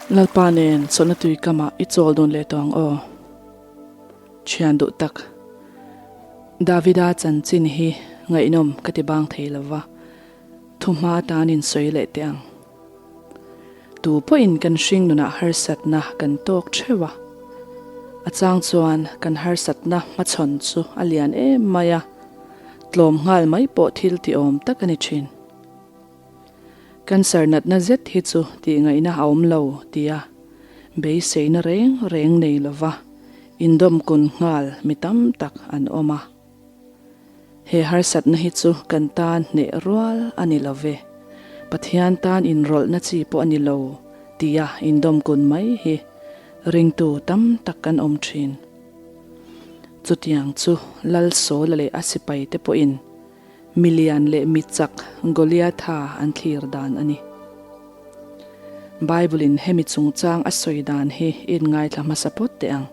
Lalpa nen chawlhna tui kamah i chawl dun leh tawh ang aw. Thian duh tak, Davida chanchin hi ngaihnawm ka ti bang thei lo va, thuhma atan in sawi leh teh ang. Tu pawhin kan hring nunah harsatna kan tawk theuh a, a chang chuan kan harsatna hmachhawn chu a lian em mai a, tlawm nghal mai pawh thil ti awm tak a ni thin. Cancer natna zet hi chu tihngaihna a awm lo tia beiseina reng reng nei lova indawmkun nghal mi tam tak an awm a. He harsatna hi chu kan tan hneh rual a ni lo ve, Pathian tan inrawlhna chi pawh a ni lo tia indawmkun mai hi ringtu tam tak kan awm thin. Chutiang chu Lalsawla leh a sipaite pawhin Milian leh mi chak Goliatha an thlir dan a ni. Bible-in hemi chungchang a sawi dan hi in ngaithla hmasa phawt teh ang.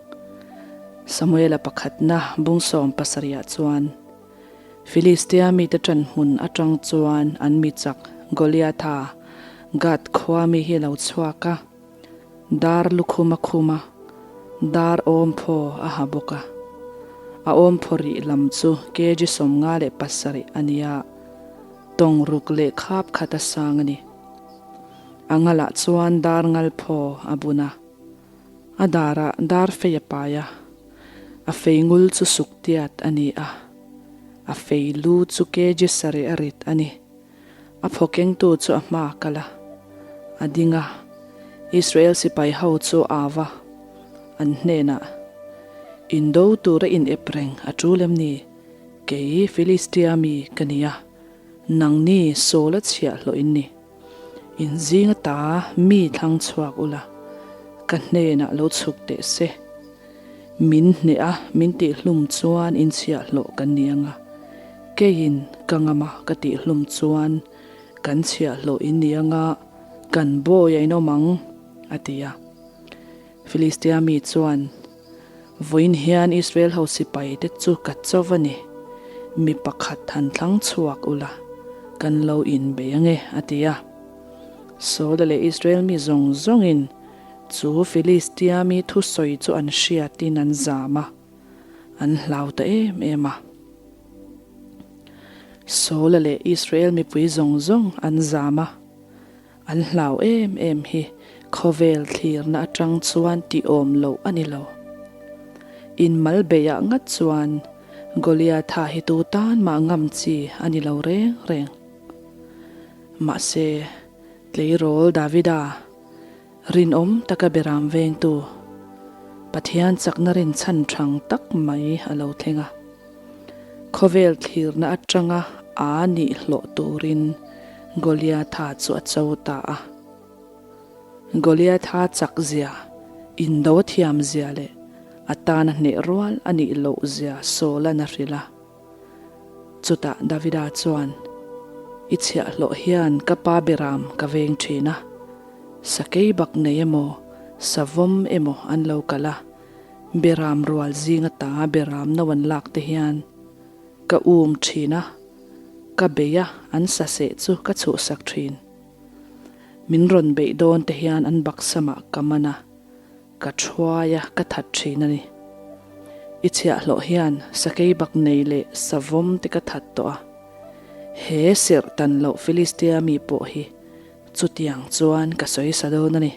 Samuela pakhatna bung 70ah chuan, Filistia mite ṭan hmun aṭang chuan an mi chak Goliatha, Gath khua mi hi a lo chhuak a. Dar lukhum a khum a, dar awm phaw a ha bawk a. A awm phaw rih lam chu kg 57 a ni a, tawng ruk leh khap khat a sang a ni. A ngalah chuan dar ngal phaw a bun a, a darah dar fei a pai a, a fei ngul chu suk tiat a ni a, a fei lu chu kg sarih a rit a ni. A phawkengtu chu a hma a kal a, a ding a, Israel sipai ho chu a au a, an hnenah, Indo tura in ep reng a tul em ni? Kei Filistia mi ka ni a, nangni Saul-a chhiahhlawh in ni. In zinga ta mi thlang chhuak ula, ka hnenah lo chhuk teh se. Min hneh a, min tihhlum chuan in chhiahhlawh kan ni ang a, keiin ka ngam a ka tihhlum chuan kan chhiahhlawh in ni ang a, kan bawi a inawm ang, a ti a. Filistia mi chuan, Vawiin hian Israel ho sipai te chu ka cho va ni, mi pakhat han thlang chhuak ula, kan lo inbei ang e, a ti a. Saula leh Israel mi zawng zawngin Chu Filistia mi thusawi chu an hriatin an zam a, an hlau ta em em a. Saula leh Israel mipui zawng zawng an zam a, an hlau em em hi khawvel thlirna atang chuan tihawm loh a ni lo. Inmal beiah ngat chuan Goliatha hi tu tan mah ngam chi a ni lo reng reng. Mahse, tleirawl Davida, Rinawm taka beram vengtu, Pathian chakna rinchhan thang tak mai a lo thleng a. Khawvel thlirna atanga aa nih hlawh turin Goliatha chu a cho ta a. Goliatha chak zia, indo a thiam zia leh a tana hneh rual a nih loh zia Saul-a'n a hrilh a. Chutah Davida chuan, I chhiahhlawh hian ka pa beram ka veng thin a, sakei bak nei emaw, savawm emaw an lo kal a, beram rual zing ata beram no an lak te hian ka um thin a, ka bei a an saseh chu ka chhuhsak thin. Min rawn beih dawn te hian an baksamah ka man a, Ka thuai a, ka that thin a ni. I chhiahhlawh hian sakei bak nei leh savawm te ka that tawh a. He serh tan loh Filistia mi pawh hi chutiang chuan ka sawi sa dawn a ni.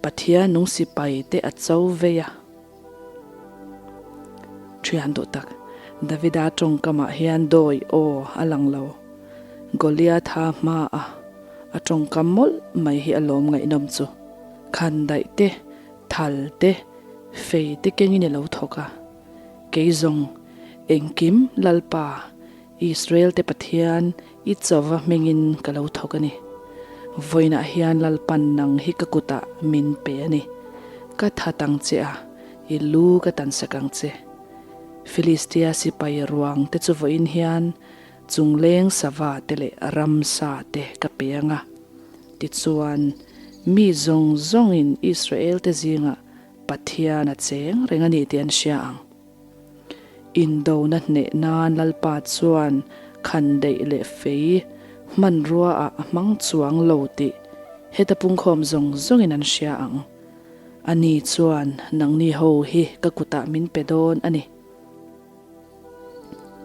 Pathian nung sipai te a cho vei a. Thian duh tak, Davida tawngkamah hian dawi aw a lang lo. Goliatha hma a a tawngkam mawlh mai hi a lawm ngaihnawm chu. Khandaih te, thal te, fei te kengin i lo thawk a. Kei zawng, engkim Lalpa, Israel te Pathian i chauva hmingin ka lo thawk a ni. Vawiinah hian Lalpan nang hi ka kutah min pe a ni. Ka that ang che a, i lu ka tansak ang che. Filistia sipai ruang te chu vawiin hian chungleng sava te leh ramsa te ka pe ang a. Tichuan, mi zawng zawngin Israel-te zingah Pathian a cheng reng a ni tih an hria ang. Indona hneh nan Lalpa chuan khandaih leh fei hmanruaah a hmang chuang lo tih Heta pungkhawm zawng zawngin an hria ang. Ani chuan nangni ho hi ka kutah min pe dawn a ni.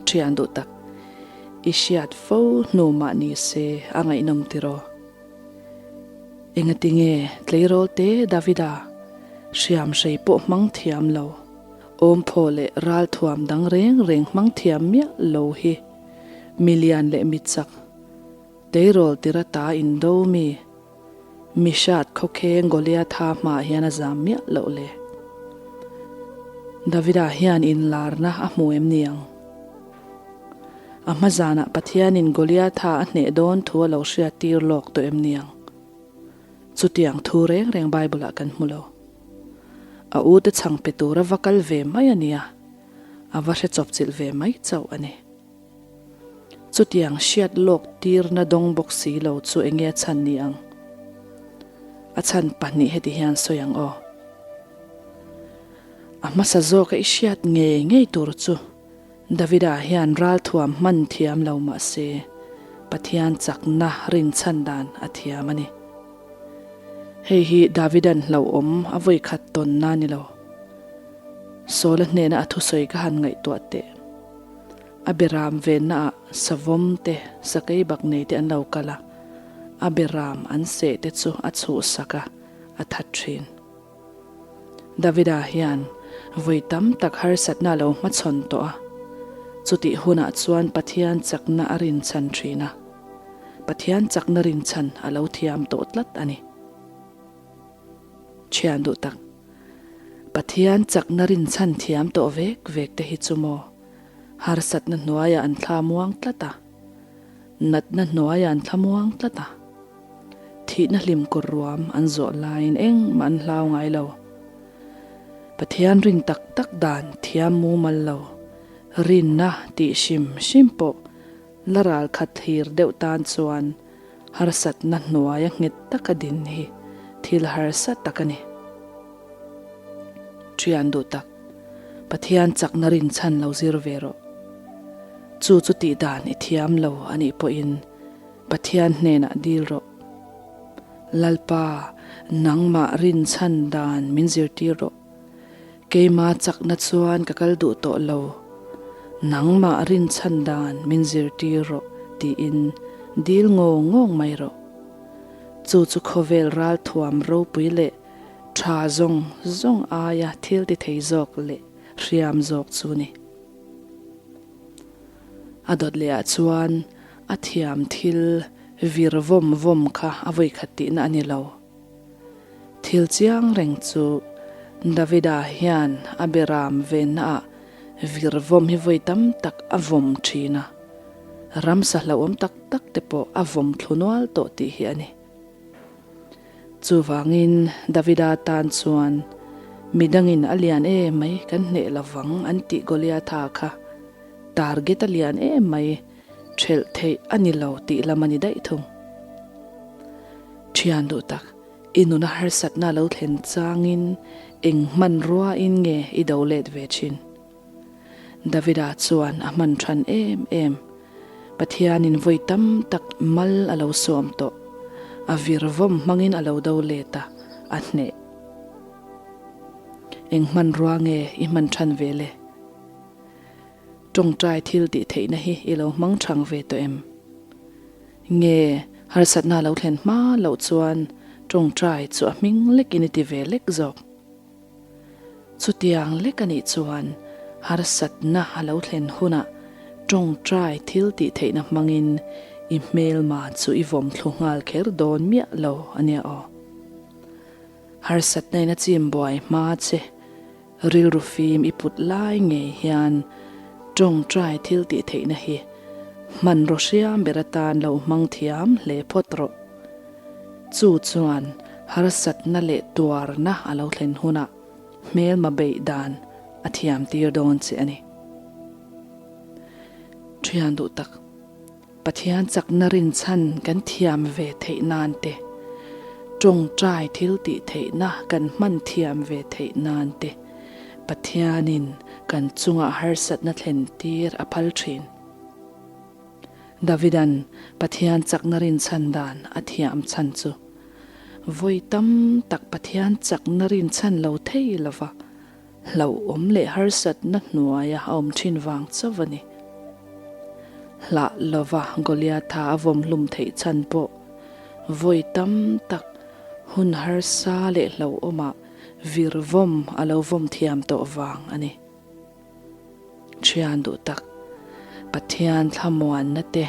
Thian duh tak, i hriat fo hnu mah ni se a ngaihnawm tiraw? Engatinge tleirawl te Davida hriam hrei pawh hmang thiam lo, awmphaw leh ralthuam dang reng reng hmang thiam miah lo hi milian leh michak Tleirawl tira ta indo mi, mi hrat khawkheng Goliatha hmaah hian a zam miah loh le. Davida hian inlarna a hmu em ni ang? A hma zanah Pathianin Goliatha a hneh dawn thu a lo hriat tir lawk tawh em ni ang? Chutiang thu reng reng Bible-ah kan hmu lo. A ute chhang pe tura va kal ve mai a nia, a va hre chawpchilh ve mai chauh a ni. Chutiang hriat lawk tirna dawng bawk si lo chu enge a chhan ni ang? A chhan pahnih heti hian sawi ang aw. A hmasa zawka i hriat ngei ngei tur chu Davida hian ralthuam hman thiam lo mah se Pathian chakna rinchhan dan a thiam a ni. Hei hi Davida'n hlauhawm a vawikhat tawnna ni lo. Saula hnena a thusawi ka han ngaihtuah teh. A beram vennaah savawm te, sakei bak nei te an lo kal a, a beram an seh te chu a chhuhsak a, a that thin. Davida hian vawi tam tak harsatna a lo hmachhawn tawh a, chutih hunah chuan Pathian chakna a rinchhan thin a, Pathian chakna rinchhan a lo thiam tawh tlat a ni. Thian duh tak, Pathian chakna rinchhan thiam tawh vek vek te hi chu maw? Harsatna hnuaiah an thla muang tlat a, natna hnuaiah an thla muang tlat a, thihna hlim kawr ruam an zawh laiin engmah an hlau ngai lo. Pathian rin tak tak dan thiam mumal lo, rinna tih hrim hrim pawh la ral khat thlir deuh tan chuan harsatna hnuaia nghet taka din hi thil harsa tak a ni. Thian duh tak, Pathian chakna rinchhan lo zir ve rawh. Chu chu tih dan i thiam lo a nih pawhin Pathian hnenah dil rawh. Lalpa, nangmah rinchhan dan min zirtir rawh. Keima chakna chuan ka kal duh tawh lo. Nangmah rinchhan dan min zirtir rawh tiin dil ngawng ngawng mai rawh. Chu chu khawvel ralthuam ropui leh Tha zawng zawng aia thil ti thei zawk leh hriam zawk chu ni. A dawt leh ah chuan a thiam thil vir vawm vawm kha a vawikhat tihna a ni lo. Thil chiang reng chu Davida hian a beram venna ah vir vawm hi vawi tam tak a vawm thin a, ramsa hlauhawm tak tak te pawh a vawm thlu nual tawh tih hi a ni. Chuvangin Davida tan chuan, Mi dangin a lian em mai kan hneh lovang an tih Goliatha kha target a lian em mai thelh theih a ni lo tih lam a ni daih thung. Thian duh tak, i nuna harsatna lo thlen changin eng hmanruain nge i do let ve thin? Davida chuan a hman than em em. Pathianin vawi tam tak mal a lo sawm tawh. A vir vawm hmangin a lo do let a, a hneh. Eng hmanrua nge i hman than ve le? Tawngtai thil tih theihna hi i lo hmang thang ve tawh em? Nge harsatna lo thlen hma loh chuan tawngtai chu a hming lekin i ti ve lek zawk? Chutiang lek a nih chuan harsatna a lo thlen hunah tawngtai thil tih theihna hmangin i hmelma chu i vawm thlu nghal kher dawn miah lo a nia aw. Harsatna in a chim buai hma che rilru fim i put lai ngei hian tawngtai thil tih theihna hi hmanraw hriam ber atan lo hmang thiam hle phawt rawh. Chu chuan harsatna leh tuarna a lo thlen hunah hmelma beih dan a thiam tir dawn che a ni. Thian duh tak, Pathian chakna rinchhan kan thiam ve theih nan te, tawngtai thil tih theihna kan hman thiam ve theih nan te, Pathianin kan chungah harsatna thlen tir a phal thin. Davida'n Pathian chakna rinchhan dan a thiam chhan chu. Vawi tam tak Pathian chakna rinchhan lo thei lova hlauhawm leh harsatna hnuaia a awm thin vang chauh a ni. Hlah lova Goliatha a vawm hlum theih chhan pawh vawi tam tak hun harsa leh hlauhawmah vir vawm a lo vawm thiam tawh vang a ni. Thian duh tak, Pathian thlamuanna te,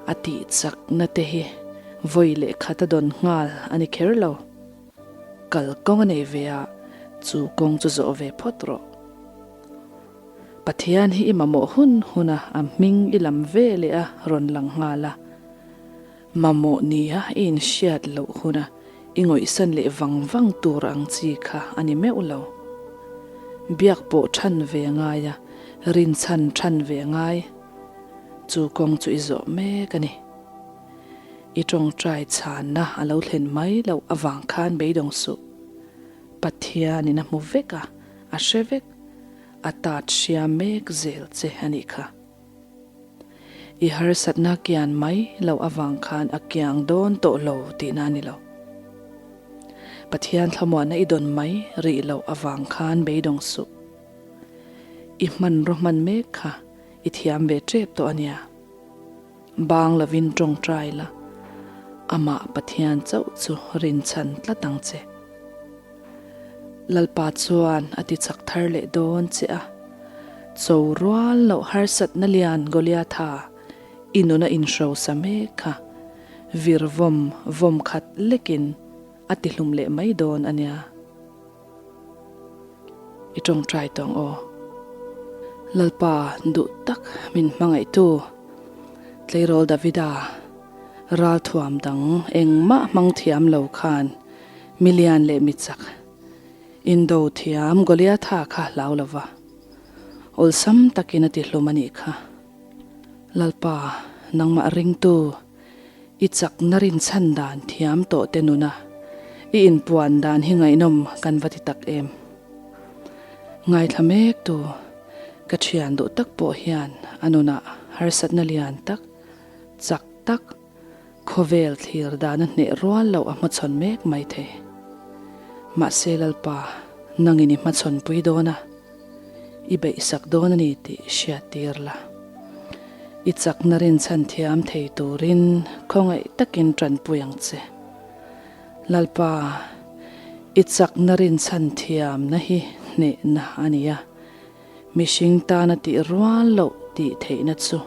a tihchakna te hi vawi leh khat a dawn nghal a ni kher lo. Kal kawng a nei ve a, chu kawng chu zawh ve phawt rawh. Pathian hi i mamawh hun hun a, a hming i lam ve leh a rawn lang nghal a. Mamawh nia i inhriat loh huna i ngawihsan leh vang vang tur ang chi kha a ni meuh lo. Biak pawh than ve ngai a, rinchhan than ve ngai. Chu kawng chu i zawh mek a ni. I tawngtai chhanna a lo thlen mai loh avang khan beidawng suh. Pathianin a hmu vek a, a hre vek. A tat hria mek zel che a nih kha. I harsatna kian mai loh avang khan a kiang dawn tawh lo tihna a ni lo. Pathian thlamuahna i dawn mai rih loh avang khan beidawng suh. I hmanraw hman mek kha i thiam ve tep tawh a nia. Bang lovin tawngtai la, amah Pathian chauh chu rinchhan tlat ang che. Lalpa chuan a ti chak thar leh dawn che a, Cho rual loh harsatna lian Goliatha i nuna inhrosa mek kha vir vawm vawm khat lekin a ti hlum leh mai dawn a nia. I tawngtai tawng aw. Lalpa duh tak min hmangaihtu Tleirawl Davida ralthuam dang engmah hmang thiam lo khan Milian leh michak indo thiam Goliatha kha hlau lo va, awlsam takin a ti hlum a nih kha. Lalpa, nangmah ringtu, i chakna rinchhan dan thiam tawh te nuna i inpuan dan hi ngaihnawm kan va ti tak em. Ngaithla mek tu ka thian duh tak pawh hian a nunah harsatna lian tak, chak tak, Khawvel thlir dana hneh rual loh a hmachhawn mek mai thei. Mahse Lalpa, nangin i hmachhawn pui dawn a, i beihsak dawn a ni tih hriat tir la. I chakna rinchhan thiam thei turin khawngaih takin tanpui ang che. Lalpa, i chakna rinchhan thiamna hi hnehna a ni a. Mihring tana tih rual loh tih theihna chu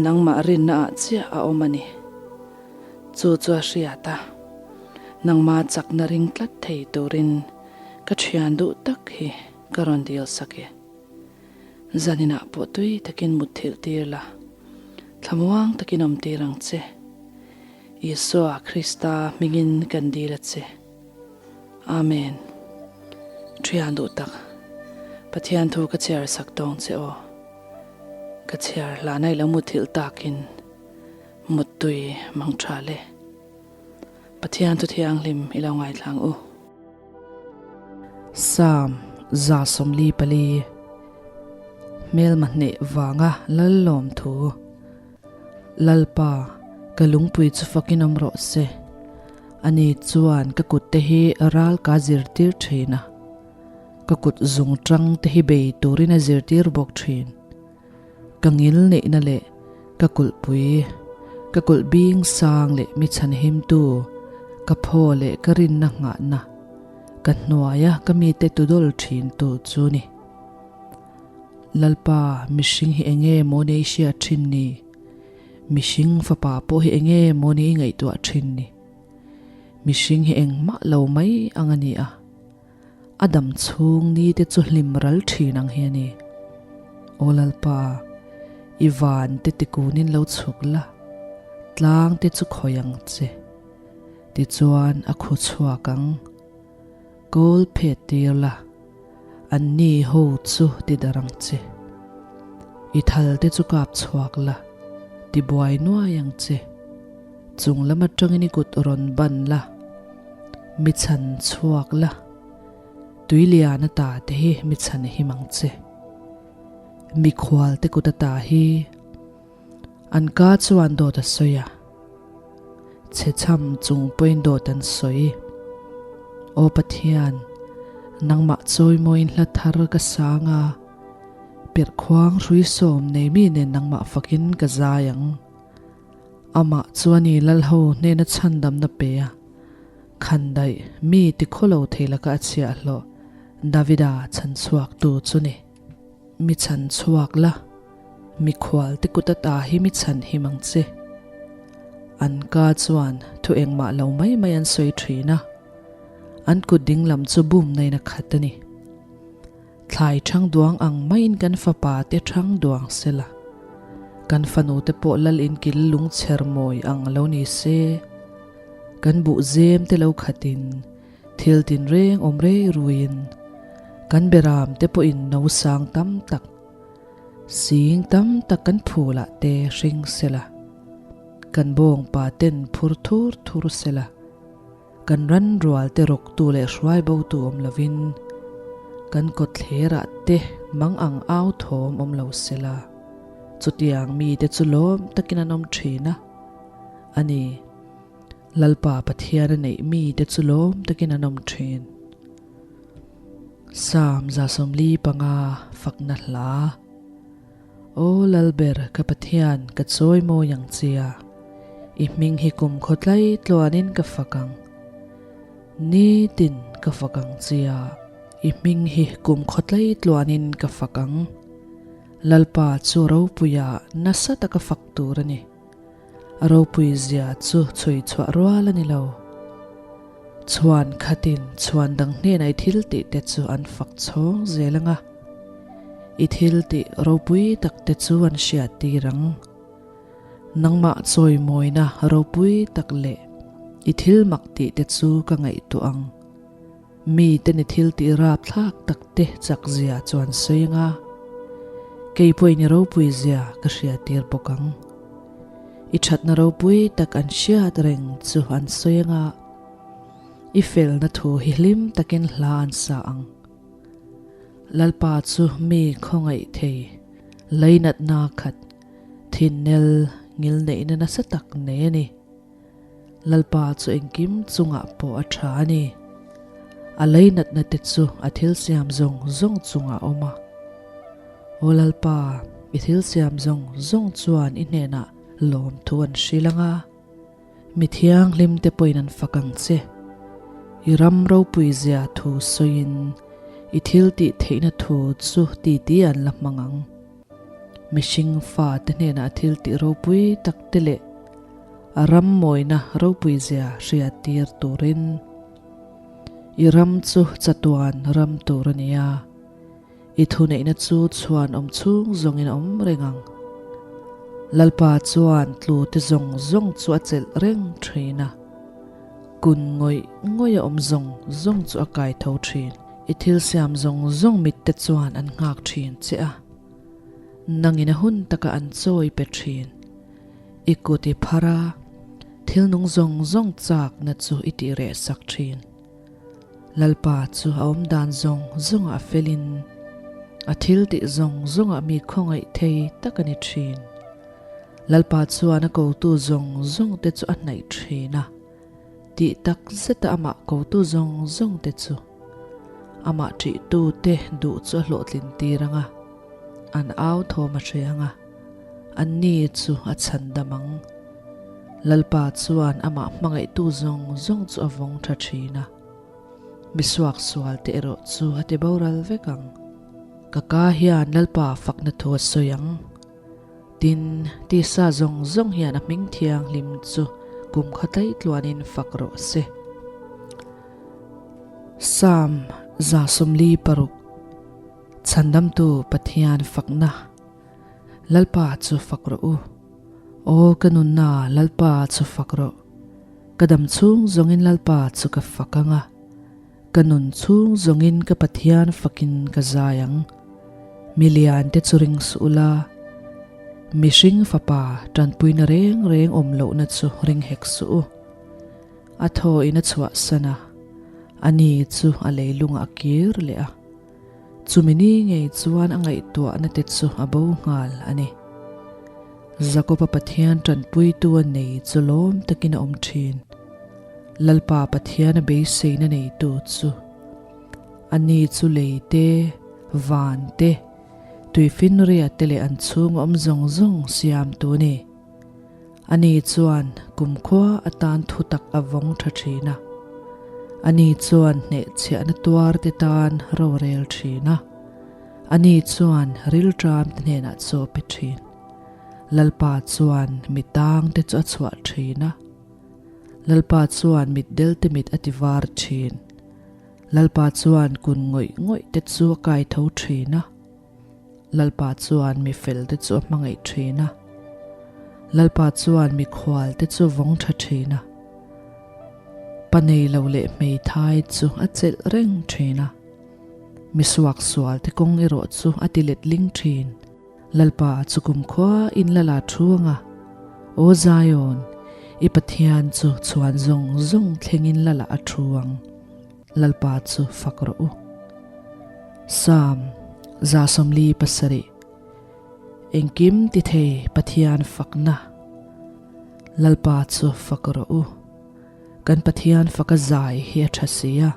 nangmah rinna ah chiah a awm a ni. Chu chu a hriat a, nangma chakna ring tlat thei turin ka thian duh tak hi ka rawn dil sak e. Zaninah pawh tui takin mutthilh tir la, thlamuang takin awm tir ang che. Isua Krista hmingin kan dil a che. Amen. Thian duh tak, Pathian thu ka chhiar sak tawng che aw. Ka chhiar hlana i lo muthilh takin muttui mang tha le. Pathian thu thianghlim i lo ngaithlang u. Psalm 144 Hmelma hneh vanga Lallawm thu. Lalpa, ka lungpui chu fakin awm rawh se. Ani chuan ka kut te hi ral ka zirtir thin a, ka kut zung tang te hi bei turin a zirtir bawk thin. Ka ngil neihna leh ka kulhpui, ka kulh bing sang leh mi chhanhimtu, ka phaw leh ka rinna nghahna, ka hnuaia ka mite tudawl thintu chu ni. Lalpa, mihring hi enge maw ni i hriat thin ni? Mihring fapa pawh hi enge maw ni i ngaihtuah thin ni? Mihring hi engmah lo mai ang a ni a, a dam chhung ni te chu hlim ral thin ang hi a ni. Aw Lalpa, i van te tikunin lo chhuk la, tlang te chu khawi ang che. Tichuan a khu chhuak ang. Kawl phet tir la. An ni ho chu ti darh ang che. I thal te chu kap chhuak la, ti buai nuai ang che. Chung lam atangin i kut rawn ban la, mi chhan chhuak la, tui lian ata te hi mi chhan him ang che. Mikhual te kut ata hi an ka chuan dawt a sawi a. Chhechham chung pawhin dawt an sawi. Aw Pathian, nangmah chawimawiin hla thar ka sang a, perhkhuang hrui sawm nei mi nen nangmah fakin ka zai ang. Amah chu a ni Lalho hnena chhandamna pe a, khandaih mi tikhawlo thei laka a chhiahhlawh Davida chhanchhuaktu chu ni. Mi chhan chhuak la, mikhual te kut ata hi mi chhan him ang che. An ka chuan thu engmah lo mai mai an sawi thin a, an kut ding lam chu bum nain a khat a ni. Thlai thang duang ang maiin kan fapa te thang duang se la, kan fanu te pawh lal inkil lungchher mawi ang lo ni se, kan buh zem te lo khatin Thil tinreng awm rei ruiin kan beram te pawhin no sang tam tak, sing tam tak kan phulah te hring sela, kan bawngpa ten phur thur thur sela, kan ran rual te rawktu leh hruai botu awm lovin kan kawtthlerah te mang ang au thawm awm lo sela, chutiang mite chu lawm takin an awm thin a, a ni. Lalpa Pathian a neih mite chu lawm takin an awm thin. Psalm 145 fakna hla. Aw Lalber ka Pathian ka chawi mawi ang che a, i hming hi kum khawtlai tluanin ka fak ang. Nitin ka fak ang che a, i hming hi kum khawtlai tluanin ka fak ang. Lalpa chu ropuia nasa taka fak tur a ni. A ropui zia chu chhui chhuah rual a ni lo. Chhuan khatin chhuan dang hnenah i thil tih te chu an fak chhawng zel ang a, i thil tih ropui tak te chu an hriat tir ang. Nangmah chawimawina ropui tak leh i thil mak tih te chu ka ngaihtuah ang. Mite ni thil tih rapthlak tak te chak zia chu an sawi ang a, kei pawhin i ropui zia ka hriat tir bawk ang. I thatna ropui tak an hriat reng chu an sawi ang a, i felna thu hi hlim takin hla an sa ang. Lalpa chu mi khawngaih thei, leinatna khat, thinnel ngilneihna nasa tak nei a ni. Lalpa chu engkim chungah pawh a tha a ni. A leinatna te chu a thil siam zawng zawng chungah a awm a. Aw Lalpa, i thil siam zawng zawng chuan i hnenah lawmthu an hrilh ang a, mi thianghlim te pawhin an fak ang che. I ram ropui zia thu sawiin i thil tih theihna thu chu titi an la hmang ang. Mihring fate hnenah a thil tih ropui tak te leh a ram mawina ropui zia hriat tir turin i ram chu chatuan ram tur a ni a, i thuneihna chu chhuan awm chhung zawngin a awm reng ang. Lalpa chuan tlu te zawng zawng chu a chelh reng thin a, kun ngawih ngawih a awm zawng zawng chu a kai tho thin. I thil siam zawng zawng mit te chuan an nghak thin che a, nangin a hun taka an chawi pe thin. I kut i phar a, thil nung zawng zawng chakna chu i tih reh sak thin. Lalpa chu a awm dan zawng zawngah a felin, a thil tih zawng zawngah mi khawngaih thei tak a ni thin. Lalpa chuan a kotu zawng zawng te chu a hnaih thin a, tih tak zeta amah kotu zawng zawng te chu amah ṭihtu te duh chu a hlawhtlin tir ang a, an au thawm a hre ang a. Anni chu a chhandam ang. Lalpa chuan amah hmangaihtu zawng zawng chu a vawng tha thin a, mi suaksual te erawh chu a ti boral vek ang. Ka ka hian Lalpa fakna thu a sawi ang. Tin, tisa zawng zawng hian a hming thianghlim chu kum kha tlaih tluanin fak rawh se. Psalm 146, Chhandamtu Pathian fakna. Lalpa chu fak rawh u. Aw ka nunna Lalpa chu fak rawh. Ka dam chhung zawngin Lalpa chu ka fak ang a, ka nun chhung zawngin ka Pathian fakin ka zai ang. Mi lian te chu ring suh ula, mihring fapa tanpuina reng reng awm lohna chu ring hek suh u. A thaw in a chhuahsan a, ani chu a leilungah a kir leh a. Chumi ni ngei chuan a ngaihtuahna te chu a bo nghal a ni. Jakoba Pathian ṭanpuitu a nei chu lawm takin a awm ṭhin. Lalpa Pathiana beiseina neitu chu ani chu lei te, van te, tuifinria te leh an chhung awm zawng zawng siamtu a ni. Ani chuan kumkhua atan thutak a vawng ṭha ṭhin a. Ani chuan hnehchhiahna tuar te tan ro rel ṭhin a. Ani chuan rilṭam te hnenah chaw pe ṭhin. Lalpa chuan mi tang te chu a chhuah ṭhin a. Lalpa chuan mitdel te mit a ti var ṭhin. Lalpa chuan kun ngawih ngawih te chu a kai tho ṭhin a. Lalpa chuan mi fel te chu a hmangaih ṭhin a. Lalpa chuan mikhual te chu vawng ṭha ṭhin a. Pa nei lo leh hmeithai chu a chelh reng ṭhin a. Mi suaksual te kawng erawh chu a ti letling ṭhin. Lalpa chu kumkhua in la la thu ang a, Aw Zion, i Pathian chu chhuan zawng zawng thlengin la la a thu ang. Lalpa chu fak rawh u. Psalm 147 Engkim ti thei Pathian fakna Lalpa chu fak rawh u. Kan Pathian faka zai hi a tha si a,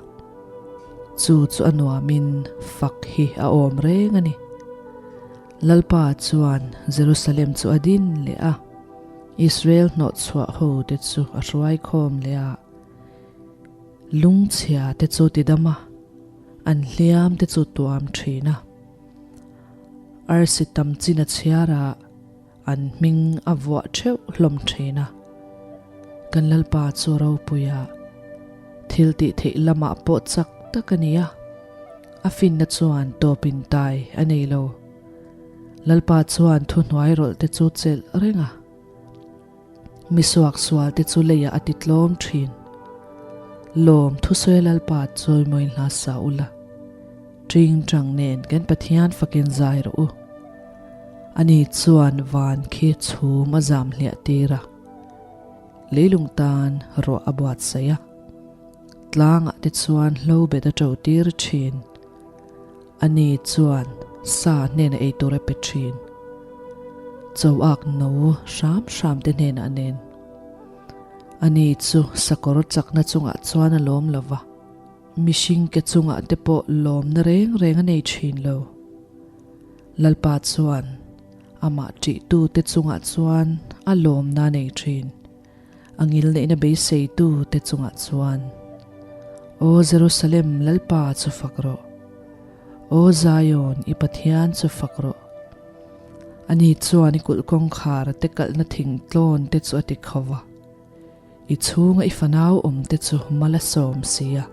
chu chu a nuamin fak hi a awm reng a ni. Lalpa chuan Jerusalem chu a din leh a, Israel hnawhchhuah ho te chu a hruai khawm leh a, lungchhia te chu tidam a, an hliam te chu tuam thin a. Arsi tam chin a chhiar a. An hming a vuah theuh hlawm thin a, kan Lalpa chu ropuia thil tih theih lamah pawh chak tak a ni a, a finna chuan tawpin tai a nei lo. Lalpa chuan thuhnuai rawlh te chu chelh reng a, mi suaksual te chu leiah a ti tlawm thin. Lawm thusawi Lalpa chawimawi hla sa ula. Ṭingṭang nen kan Pathian fakin zai rawh u. Ani chuan van khi chhum a zam hliah tir a, leilung tan ruah a buatsaih a, tlangah te chuan hlo bet a ṭo tir ṭhin. Ani chuan sa hnenah ei tur a pe ṭhin. Choak no hram hram te hnenah nen. Ani chu sakawr chakna chungah chuan a lawm lo va. Mihring ke chungah te pawh lawmna reng reng a nei thin lo. Lalpa chuan amah ṭihtu te chungah chuan a lawmna a nei thin, a ngilneihna beiseitu te chungah chuan. Aw Jerusalem, Lalpa chu fak rawh. Aw Zion, i Pathian chu fak rawh. Ani chuan i kulh kawngkhar te kalhna thingtlawn te chu a ti kho va. I chhunga i fanau awmte chu mal a sawm si a,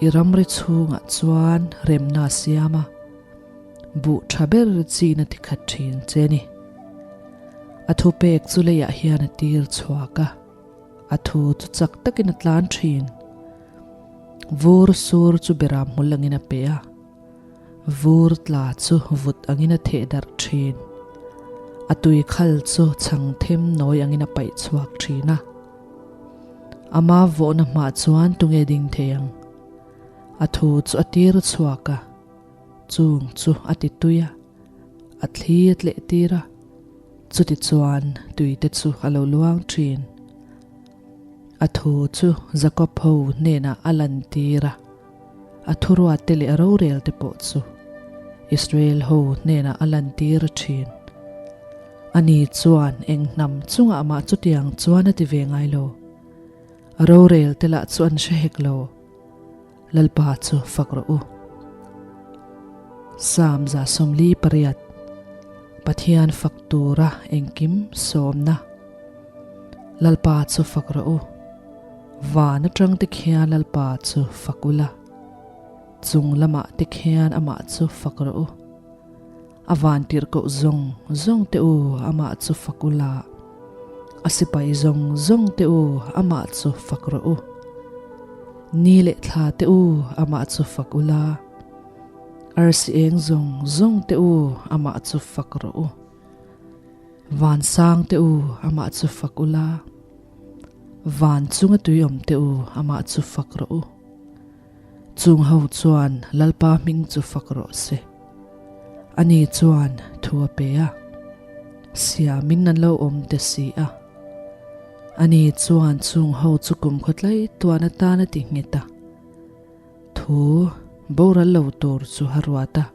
i ramri chhungah chuan remna a siam a, buh tha ber chin a tikhat thin che ni. A thupek chu leiah hian a tir chhuak a, a thu chu chak takin a tlan thin. Vur sur chu beram hmul angin a pe a. Vur tla chu vut angin a theh darh thin. A tui khal chu chhang them nawi angin a paih chhuak thin a. Ama vawhna hmah chuan tunge ding thei ang? A thu chu a tir chhuak a, chung chu a ti tui a, a thli a tleh tir a, chuti chuan tui te chu a lo luang thin. A thu chu Jakob ho hnenah a lantir a. A thuruatte leh a rorelte pawh chu Israel ho hnenah a lantir thin. Ani chuan eng hnam chungah mah chutiang chuan a ti ve ngai lo. A rorelte lah chu an hre hek lo. Lalpa chu fak rawh u. Psalm 148 Pathian fak tura engkim sawmna Lalpa chu fak rawh u. Van atang te khian Lalpa chu fak ula, chung lamah te khian amah chu fak rawh u. A van tirhkoh zawng zawng te u amah chu fak ula, a sipai zawng zawng te u amah chu fak rawh u. Ni leh thla te u amah chu fak ula, arsi eng zawng zawng te u amah chu fak rawh u. Vansang te u amah chu fak ula. Van chunga tui awm teh u, amah chu fak rawh u. Chung ho chuan Lalpa hming chu fak rawh se. Ani chuan thu a pe a. Siamin an lo awm te si a. Ani chuan chung ho chu kumkhaw tlai tuan atan a ti nghet a. Thu boral lo tur chu a ruat a.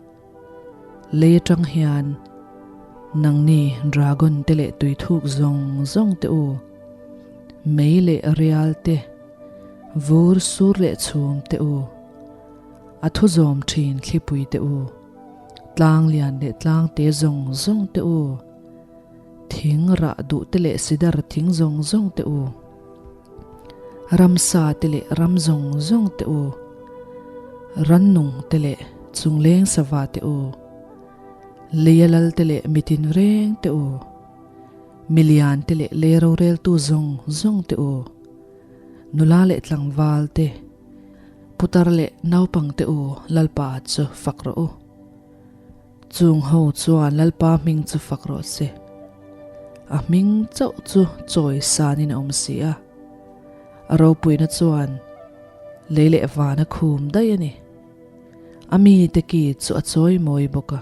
Lei atang hian nangni dragon te leh tui thuk zawng zawng te u, mei leh rial te, vur sur leh chhum te u, a thu zawm thin thlipui te u, tlang lian leh tlang te zawng zawng te u, thing rah duh te leh sidar thing zawng zawng te u, Ramsa te leh ram zawng zawng te u, rannung te leh chungleng sava te u, leia lal te leh mitin reng te u, milian te leh lei roreltu zawng zawng te u, nula leh tlangval te, putar leh naupang te u Lalpa chu fak rawh u. Chung ho chuan Lalpa hming chu fak rawh se. A hming chauh chu chawi sanin a awm si a. A ropuina chuan lei leh van a khum daih a ni. A mite ki chu a chawi mawi bawk a,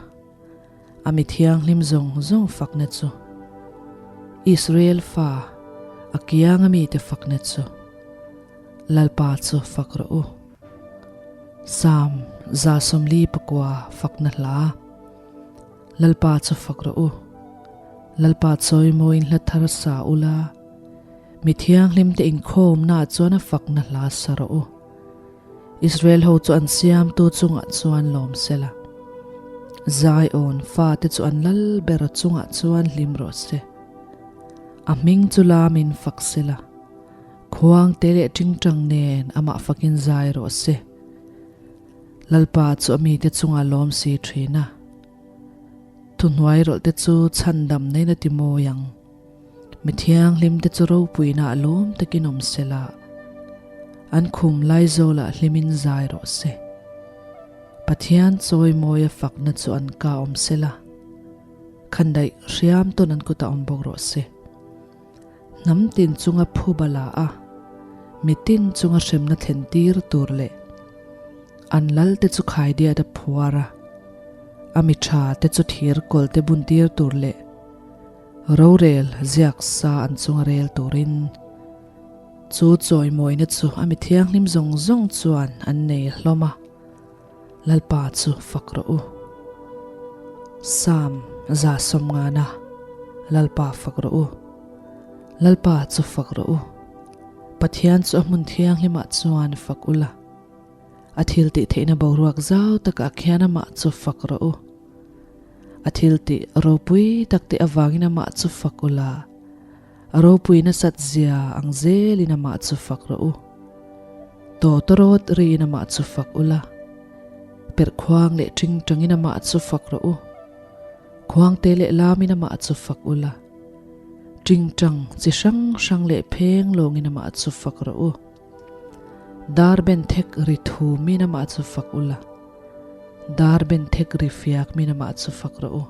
a mi thianghlim zawng zawng fakna chu, Israel fa a kianga mite fakna chu, Lalpa chu fak rawh u. Psalm 149 fakna hla Lalpa chu fak rawh u. Lalpa chawimawiin hla thar sa ula, mi thianghlimte inkhawmnaah chuan a fakna hla sa rawh u. Israel ho chu an siamtu chungah chuan lawm sela, Zion fate chu an lal ber chungah chuan hlim rawh se. A hming chu lamin fak sela. Khuang te leh tingtang nen amah fakin zai rawh se. Lalpa chu a mite chungah lawm si thin a. Thuhnuai rawlh te chu chhandam neiin a ti mawi ang. Mi thianghlim te chu ropuina a lawm takin awm se la, an khum laizawlah hlimin zai rawh se. Pathian chawimawi a fakna chu an ka awm se la, khandaih hriam tawn an kutah awm bawk rawh se. Hnam tin chunga phuba la a, mitin chunga hremna thlen tir tur leh an lal te chu khaidiat a phuar a, a mi tha te chu thir kawl te bun tir tur leh rorel ziak sa an chunga rel turin chu chawimawina chu a mi thianghlim zawng zawng chuan an nei hlawm a. Lalpa chu fak rawh u. Psalm 150 Lalpa fak rawh u. Lalpa chu fak rawh u. Pathian chu a hmun thianghlimah chuan fak ula. A thil tih theihna boruak zau takah khian amah chu fak rawh u. A thil tih ropui tak te avangin amah chu fak ula. A ropui nasat zia ang zelin amah chu fak rawh u. Tawtawrawt riin amah chu fak ula. Perhkhuang leh tingtangin amah chu fak rawh u. Khuangte leh lamin amah chu fak ula. Tingtang chi hrang hrang leh pheng lawngin amah chu fak rawh u. Dar ben thek ri thumin amah chu fak ula. Dar ben thek ri fiakmin amah chu fak rawh u.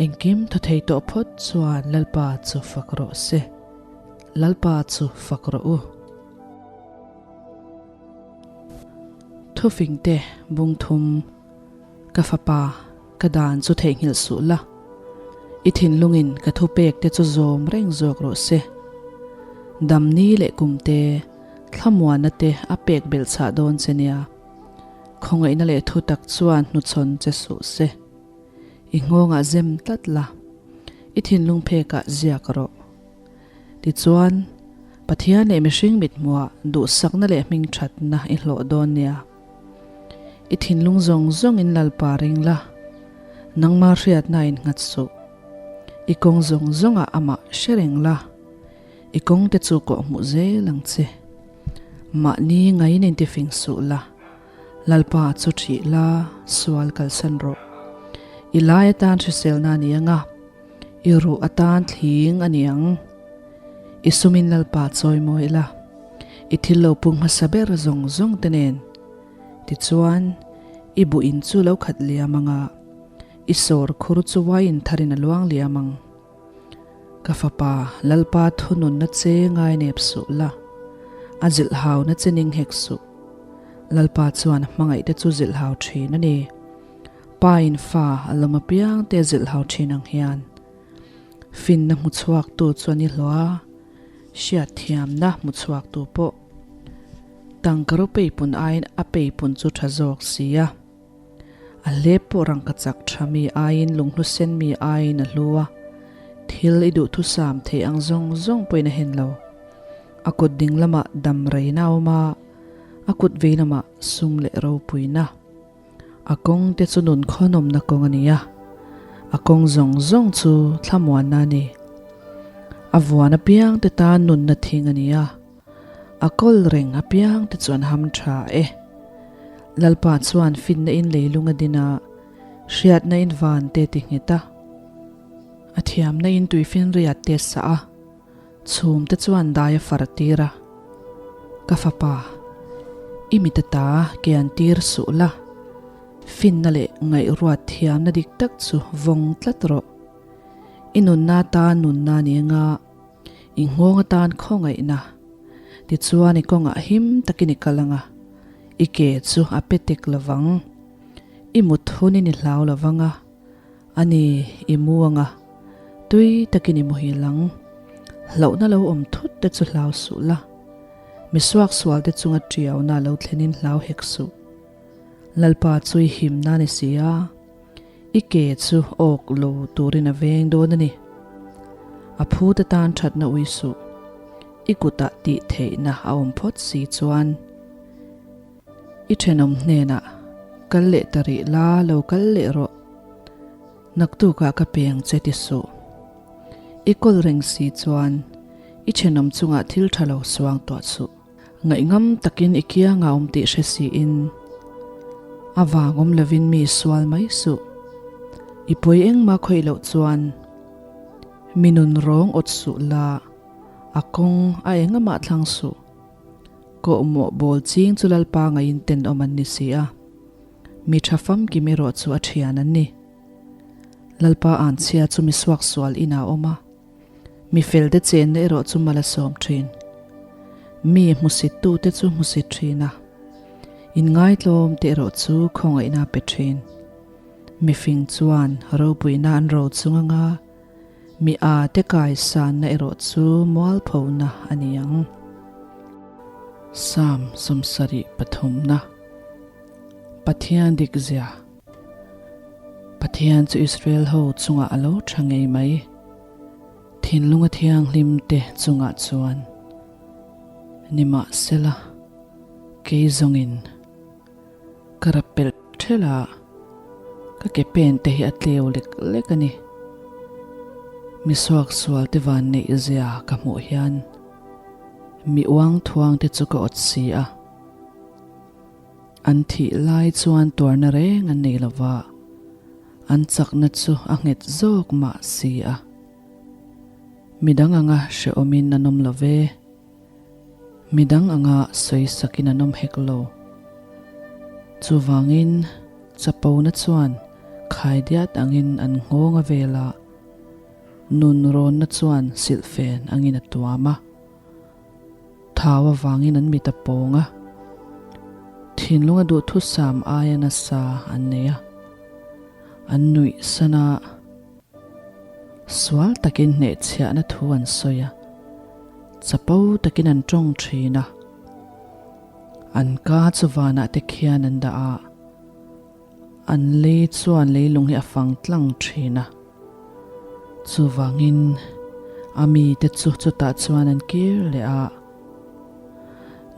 Engkim thaw thei tawh phawt chuan Lalpa chu fak rawh se. Lalpa chu fak rawh u. Thufingte bungthum ka fapa ka dan chu theihnghilh suh la, i thinlungin ka thupek te chu zawm reng zawk rawh se. Damni leh kumte thlamuanna te a pek belh chhah dawn che nia. Khawngaihna leh thutak chuan hnuchhawn che suh se. I nghawngah zem tlat la, i thinlung phekah ziak rawh. Tichuan, Pathian leh mihring mithmuah duhsakna leh hmingthatna i hlawh dawn nia. I thinlung zawng zawngin Lalpa ring la, nangma hriatna innghat suh. I kawng zawng zawngah amah hre reng la, i kawngte chu kawhhmuh zel ang che. Mahni ngaiin intifing suh la. Lalpa chu ṭhih la, sual kalsan rawh. I lai atan hriselna a ni ang a, i ruh atan thling a ni ang. I sumin Lalpa chawimawi la, i thil lo pung hmasa ber zawng zawng te nen. Tichuan, i buh in chu lo khat liam ang a, i sawr khur chu wine tharin a luang liam ang. Ka fapa, Lalpa thununna che ngai nep suh la, a zilhhauna che ning hek suh. Lalpa chuan a hmangaihte chu zilhhau thin a ni. Pa in fa a lawm apiangte a zilhhau thin ang hian. Finna hmu chhuaktu chu a ni hlawh a, hriatthiamna hmu chhuaktu pawh tangka ro peipun aiin a peipun chu tha zawk si a. A hlep pawh rangka chak tha mi aiin lunghlu sen mi aiin a hlu a, thil i duhthusam theih ang zawng zawng pawhin a hen lo. A kut ding lamah dam reina a awm a, a kut vei lamah sum leh ropuina. A kawng te chu nun khawnawmna kawng a ni a, a kawng zawng zawng chu thlamuanna a ni. A vuan apiang te tan nunna thing a ni a. A kawl reng apiang te chuan ham tha e. Lalpa chuan finna in leilung a din a, hriatna in van te ti nghet a. A thiamna in tuifinriat te sah a, chhum te chuan dai a far tir a. Ka fapa, i mit ata kian tir suh la, finna leh ngaihruat thiamna dik tak chu vawng tlat rawh. I nunna atan nunna ni anga, I nghawng atan khawngaihna. Tichuan i kawngah him takin i kal ang a, i ke chu a pe tek lo vang. I mut hunin i hlau lo vang a, a ni, i mu ang a, tui takin i muhil ang. Hlauhna lo awm thut te chu hlau suh la, mi suaksual te chunga tiauna lo thlenin hlau hek suh. Lalpa chu i himna a ni si a. I ke chu awk lo turin a veng dawn a ni. A phut atan thatna ui suh. I kutah tih theihna a awm phawt si chuan i thenawm hnenah kal leh ta rih la, lo kal leh rawh. Naktukah ka peng che ti suh. I kawl reng si chuan i thenawm chungah thil tha lo suang tuah suh. Ngaihngam takin i kianga awm tih hre siin a vang awm lovin mi sual mai suh. I pawi engmah khawih loh chuan mi nun rawng awt suh la, a kawng a engamah thlang suh. Kawhmawh bawl ching chu Lalpa ngaiin tenawm an ni si a, mi tha famkim erawh chu a thian an ni. Lalpa anchhia chu mi suaksual inah a awm a. Mi felte chenna erawh chu mal a sawm thin. Mi hmusittute chu hmusit thin a, inngaitlawmte erawh chu khawngaihna a pe thin. Mi fing chuan ropuina an ro chung anga mi a te kaisanna erawh chu mualphona a ni ang. Psalm 73 Pathian dikzia. Pathian chu Israel ho chungah a lo tha ngei mai. Thinlunga thianghlim te chungah chuan nimahsela kei zawngin ka rap pelh thelh a, ka ke pen te hi a tleu lek lek a ni. Mi suaksual te van neih zia ka hmuh hian mi uang thuang te chu ka awt si a. An thih lai chuan tuarna reng an nei lova, an chakna chu a nghet zawk mah si a. Midang anga hrehawmin an awm lo ve, midang anga sawisakin an awm hek lo. Chuvangin chapona chuan khaidiat angin an nghawng a vel a, nun rawnna chuan silhfen angin a tuam a. Thau avangin an mit a pawng a, thinlunga duhthusam aia nasa an nei a, an nuih san a, sual takin hnehchhiahna thu an sawi a, chapo takin an tawng thin a, an ka chu vanah te khian an dah a, an lei chuan leilung hi a fang tlang thin a. Chuvangin a mite chu chutah chuan an kir leh a,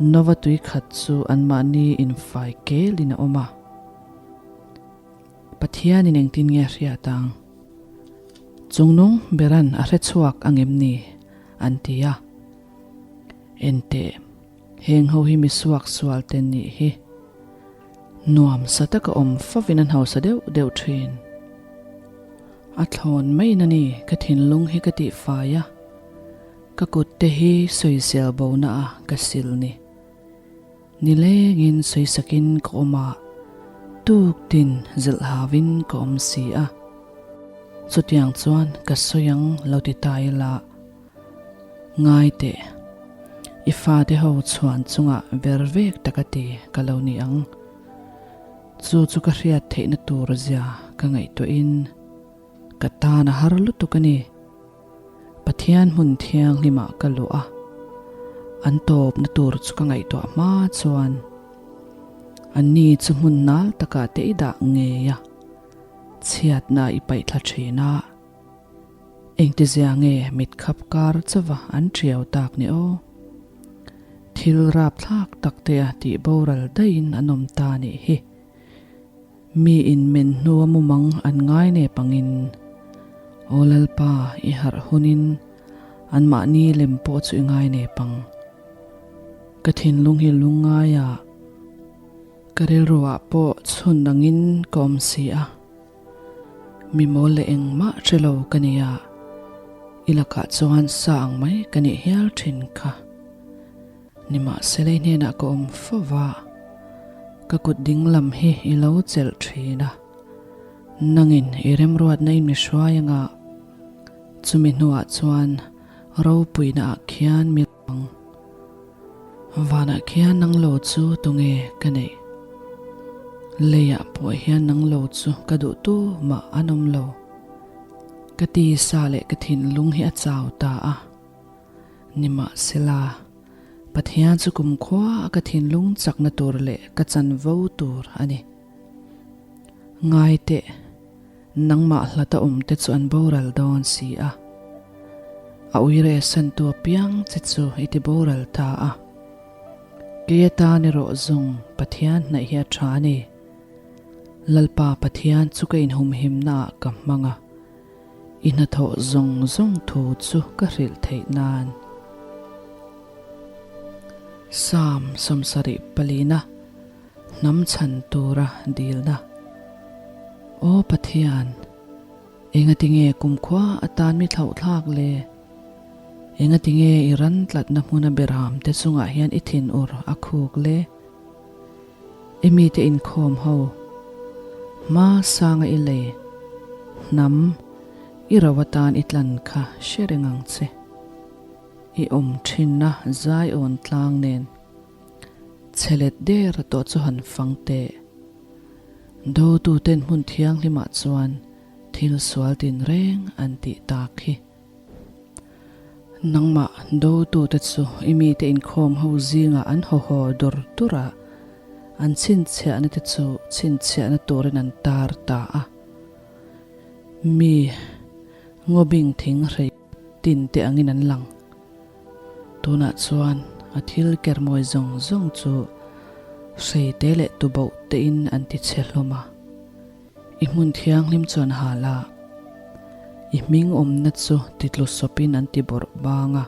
Nova tui khat chu anmahni infai kelin a awm a. Pathianin engtin nge a hriat ang? Chungnung beran a hre chhuak angem ni? an ti a. Enteh, heng ho hi mi suaksual te nih hi. Nuam sa taka awm fovin an hausa deuh deuh thin. A thlawn maiin a ni ka thinlung hi ka tihfai a, ka kut te hi sawisel bona a ka sil ni. Nilengin sawisakin ka awm a, tuktin zilh hauin ka awm si a. Chutiang chuan ka sawi ang lo ti ta ila. Ngai teh, i fate ho chhuan chungah ver vek tak a ti ka lo ni ang. Chu chu ka hriat theihna tur zia ka ngaihtuahin ka tan a har lutuk a ni. Pathian hmun thianghlimah ka luh a, an tawpna tur chu ka ngaihtuah hma chuan anni chu hmun nal takah te i dah ngei a, chhiatna i paih thla thin a. Engtizia nge mit khap kar chauva an ṭiau tak ni aw? Thil rapthlak tak te a tih boral daihin an awm ta nih hi. Mi in men hnua mumang an ngai nep angin, Aw Lalpa, i harh hunin anmahni lem pawh chu i ngai nep ang. Ka thinlung hi lungngaia ka rilruah pawh chhun angin ka awm si a. Mi mawl leh engmah hre lo ka nia, i lakah chuan sa ang mai ka nih hial thin kha. Nimahsela i hnenah ka awm fo va, ka kut ding lam hi i lo chelh thin a. Nangin i remruatna in mi hruai anga, chumi hnuah chuan ropuina ah khian mi ang. Vanah khian nang lo chu tunge ka neih? Leiah pawh hian nang lo chu ka duh tu mah an awm lo. Ka tisa leh ka thinlung hi a chau ta a. Nimahsela, Pathian chu kumkhua a ka thinlung chakna tur leh ka chanvo tur a ni. Ngai teh, nangmah hlata awmte chu an boral dawn si a. A uire santu apiang che chu i ti boral ta a. Kei atan erawh zawng Pathian hnaih hi a tha a ni. Lalpa Pathian chu ka inhumhimnaah ka hmang a. I hnathawh zawng zawng thu chu ka hrilh theih nan. Psalm 74 Hnam chhan tura dilna. Aw Pathian, engatinge kumkhua atan mi thlauhthlak le? Engatinge i ran tlatna hmuna beram te chungah hian i thinur a khuk le? I mite inkhawm ho, hma sanga i lei, hnam, i ro atan i tlan kha hre reng ang che. I awm thinna zaiawn tlang nen chhe let der tawh chu han fang teh. Dotuten hmun thianghlimah chuan thil sual tinreng an tih tak hi. Nangmah dotute chu i mite inkhawm ho zingah an haw haw dur dur a, an chhinchhiahna te chu chhinchhiahna turin an tar ta a. Mi ngawbing thing hrei tin te angin an lang. Tunah chuan a thil kermawi zawng zawng chu hrei te leh tuboh tein an ti chhe hlawm a. I hmun thianghlim chu an hal a, i hming awmna chu titlu sawpin an ti bawrh bang a.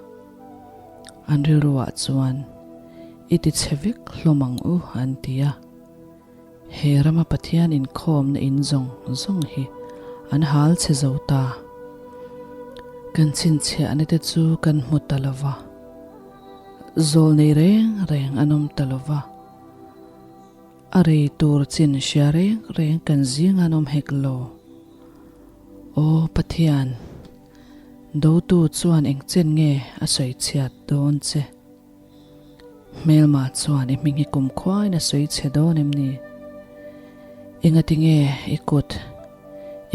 An rilruah chuan, I ti chhe vek hlawm ang u, an ti a. He rama Pathian inkhawmna in zawng zawng hi an hal chhe zo ta. Kan chhinchhiahna te chu kan hmu ta lo va, zawl nei reng reng an awm ta lo va. A rei tur chin hria reng reng kan zing an awm hek lo. Aw Pathian, dotu chuan eng chen nge a sawi chhiat dawn che? Hmelma chuan i hming hi kumkhuain a sawi chhe dawn em ni? Engati nge i kut,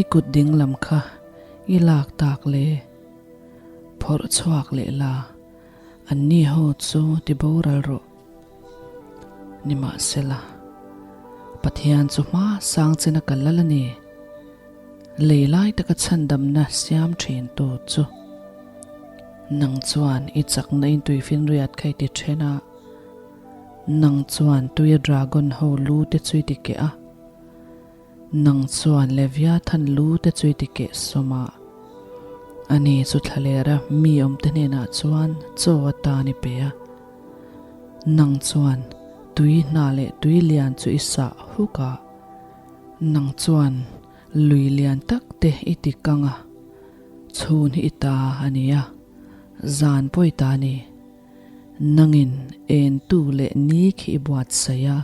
i kut ding lam kha i lak tak le? Phawrh chhuak leh la, anni ho chu ti boral rawh. Nimahsela, Pathian chu hma sang chena kal lal a ni. Lei lai taka chhandamna siam thintu chu nang chuan i chakna in tuifinriat kha i ti then a, nang chuan tuia dragon ho lu te chu i ti keh a, nang chuan Leviathan lu te chu i ti keh sawm a, ani chu thlalera mi awmte hnenah chuan chaw atan i pe a. Nang chuan tui hna leh tui lian chu i sah huk a, nang chuan lui lian tak te i ti kang a, chhun hi i ta a ni a, zan pawh i ta a ni. Nangin entu leh ni khi i buatsaih a,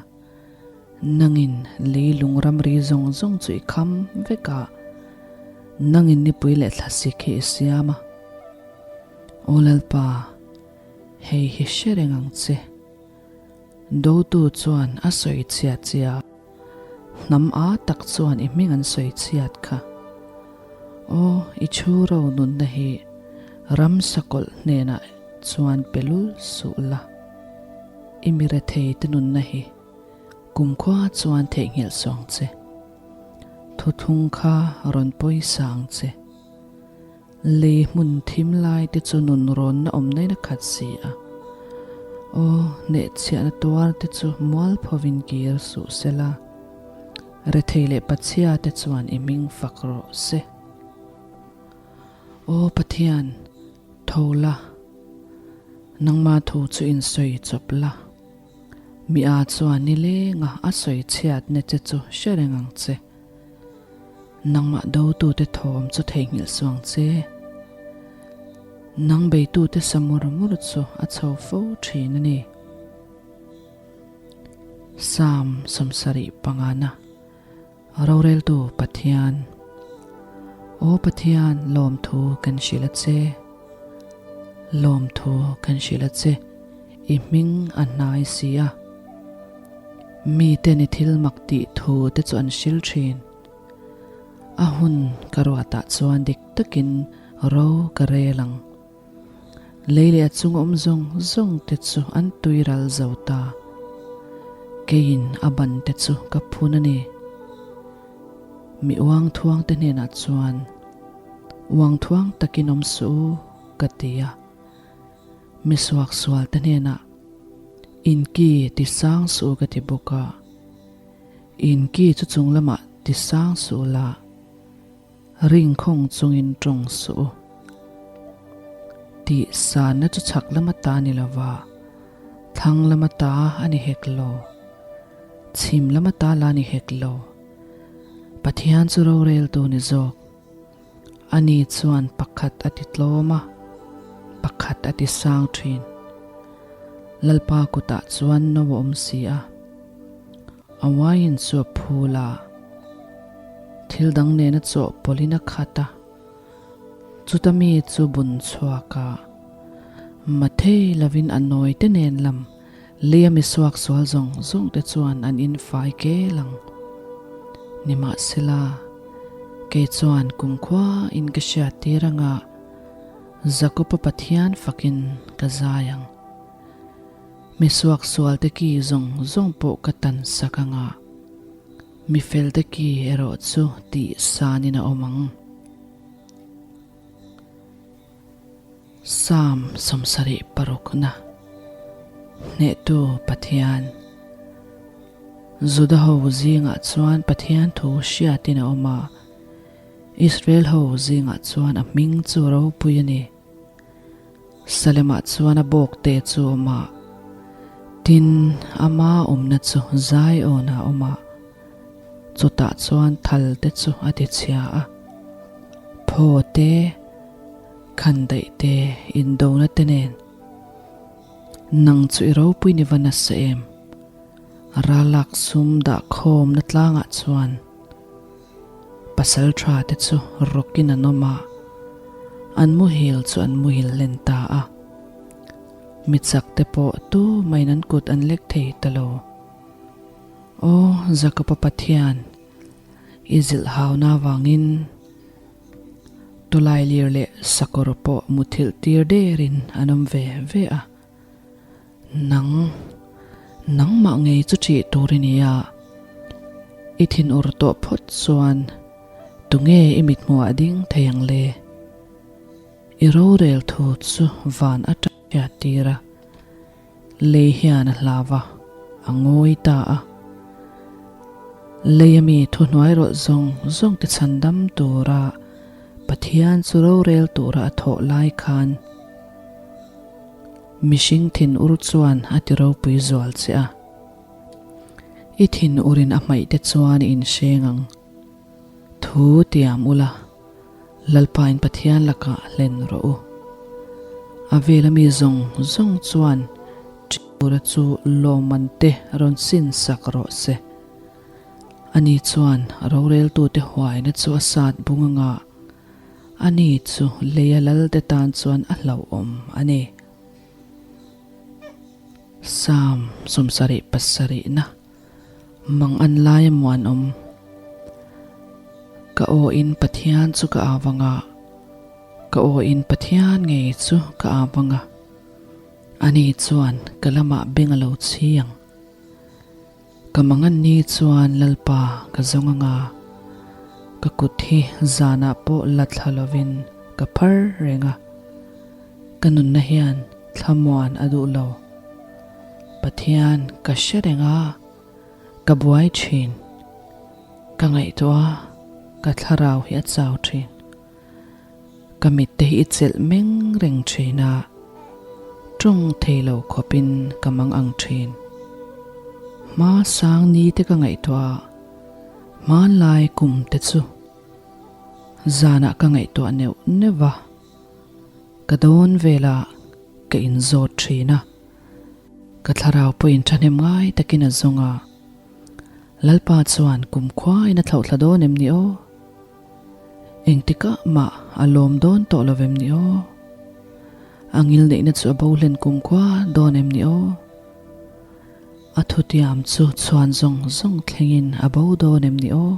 nangin leilung ramri zawng zawng chu i kham vek a, nangin nipui leh thlasik hi i siam a. Aw Lalpa! Hei hi hre reng ang che. Dotu chuan a sawi chhiat che a, hnam a tak chuan i hming an sawi chhiat kha. Aw, i chhu ro nunna hi Ram sakawlh hnenah chuan pe lul suh la. I mi rethei te nunna hi kumkhua chuan theihnghilh suang che. Thuthlung kha rawn pawisa ang che. Lei hmun thim lai te chu nun rawnna awm nain a khat si a. Aw, hnehchhiahna tuar te chu mualphovin kir suh se la, rethei leh pachhia te chuan i hming fak rawh se. Aw Pathian, tho la, nangma thu chu insawi chawp la. Mi a chuan nilenga a sawi chhiatna che chu hre reng ang che. Nangmah dotute thawm chu theihnghilh suh ang che. Nang beitute sa mur mur chu a chho fo thin a ni. Psalm 75 na Roreltu Pathian Aw Pathian lawmthu kan hrilh a che. Lawmthu kan hrilh a che. I hming a hnai si a. Mite ni thil mak tih thu te chu an hril thin. A hun ka ruatah chuan dik takin ro ka rel ang. Lei leh a chung awm zawng zawng te chu an tui ral zo ta. Keiin a ban te chu ka phun a ni. Mi uang thuang te hnenah chuan, Uang thuang takin awm suh u, ka ti a. Mi suaksual te hnenah, In ki ti sang suh u ka ti bawk a. In ki chu chung lamah ti sang suh la, ring khawng chungin tawng suh u. Tih sanna chu chhak lama ta ni lova, thlang lama ta a ni hek lo, chhim lama ta la ni hek lo. Pathian chu roreltu ni zawk. Ani chuan pakhat a ti tlawm a, pakhat a ti sang thin. Lalpa kutah chuan no a awm si a, a wine chu a phul a, thil dang nena chawhpawlhin a khat a, chuta mi chu bun chhuak a, mathei lovin a nawi te nen lam Leia mi suaksual zawng zawng te chuan an in fai kel ang. Nimahsela, kei chuan kumkhua in ka hriat tir anga Jakoba Pathian fakin ka zai ang. Mi suaksual te ki zawng zawng pawh ka tan sak anga, mi fel te ki erawh chu tih sanin a awm ang. Psalm 76 na Hnehtu Pathian Juda ho zingah chuan Pathian thu hriatin a awm a, Israel ho zingah chuan a hming chu ropui a ni. Salemah chuan a bawkte chu a awm a, tin, ama awmna chu Zion-ah a awm a. Chutah chuan thal te chu a ti chhia a, phaw te, khandaih te, indona te nen. Nang chu i ropui ni va nasa em? Ralak sum dah khawmna tlangah chuan pasal tha te chu rawkin an awm a, an muhil chu an muhil hlen ta a. Mi chak te pawh tu main an kut an lek thei ta lo. Aw Jakoba Pathian, i zilh hauna avangin tawlailir leh sakawr pawh muthilh tir derin an awm ve ve a. Nang, nangmah ngei chu ṭih tur i ni a, i thinur tawh phawt chuan tunge i mithmuhah ding thei ang le? I rorel thu chu van aṭang hriat tir a. Lei hian a hlau a, a ngawi ta a. Lei a mi thuhnuai rawlh zawng zawng te chhandam tura Pathian chu rorel tura a thawh lai khan mihring thinur chuan a ti ropui zual che a. I thinurin a hmaih te chuan i inhreng ang. Thu tiam ula. Lalpain Pathian lakah hlen rawh u. A vela mi zawng zawng chuan Ṭiura chu lawmman te rawn sin sak rawh se. Ani chuan roreltute huaina chu a sat bung anga ani chu leia lalte tan chuan a hlauhawm a ni. Psalm 77 na. Mang an lai a muanawm. Ka aw in Pathian chu ka au anga. Ka aw in Pathian ngei chu ka au ang a, ani chuan ka lamah beng a lo chhi ang. Ka mangan ni chuan Lalpa ka zawng ang a, ka kut hi zanah pawh la thla lovin ka phar reng a, ka nunna hian thlamuan a duh lo. Pathian ka hre reng a, ka buai thin. Ka ngaihtuah a, ka thlarau hi a chau thin. Ka mitte hi i chelh meng reng thin a, tawng thei lo khawpin ka mang ang thin. Hma sang ni te ka ngaihtuah a, hmanlai kum te chu zanah ka ngaihtuah neuh neuh a, ka dawn velah ka inzawt thin a, ka thlarau pawhin thahnem ngai takin a zawng a, Lalpa chuan kumkhuain a thlauhthla dawn em ni aw? Engtikah mah a lawm dawn tawh lo em ni aw? A ngil neihna chu a bo hlen kumkhua dawn em ni aw? A thutiam chu chhuan zawng zawng thlengin a bo dawn em ni aw?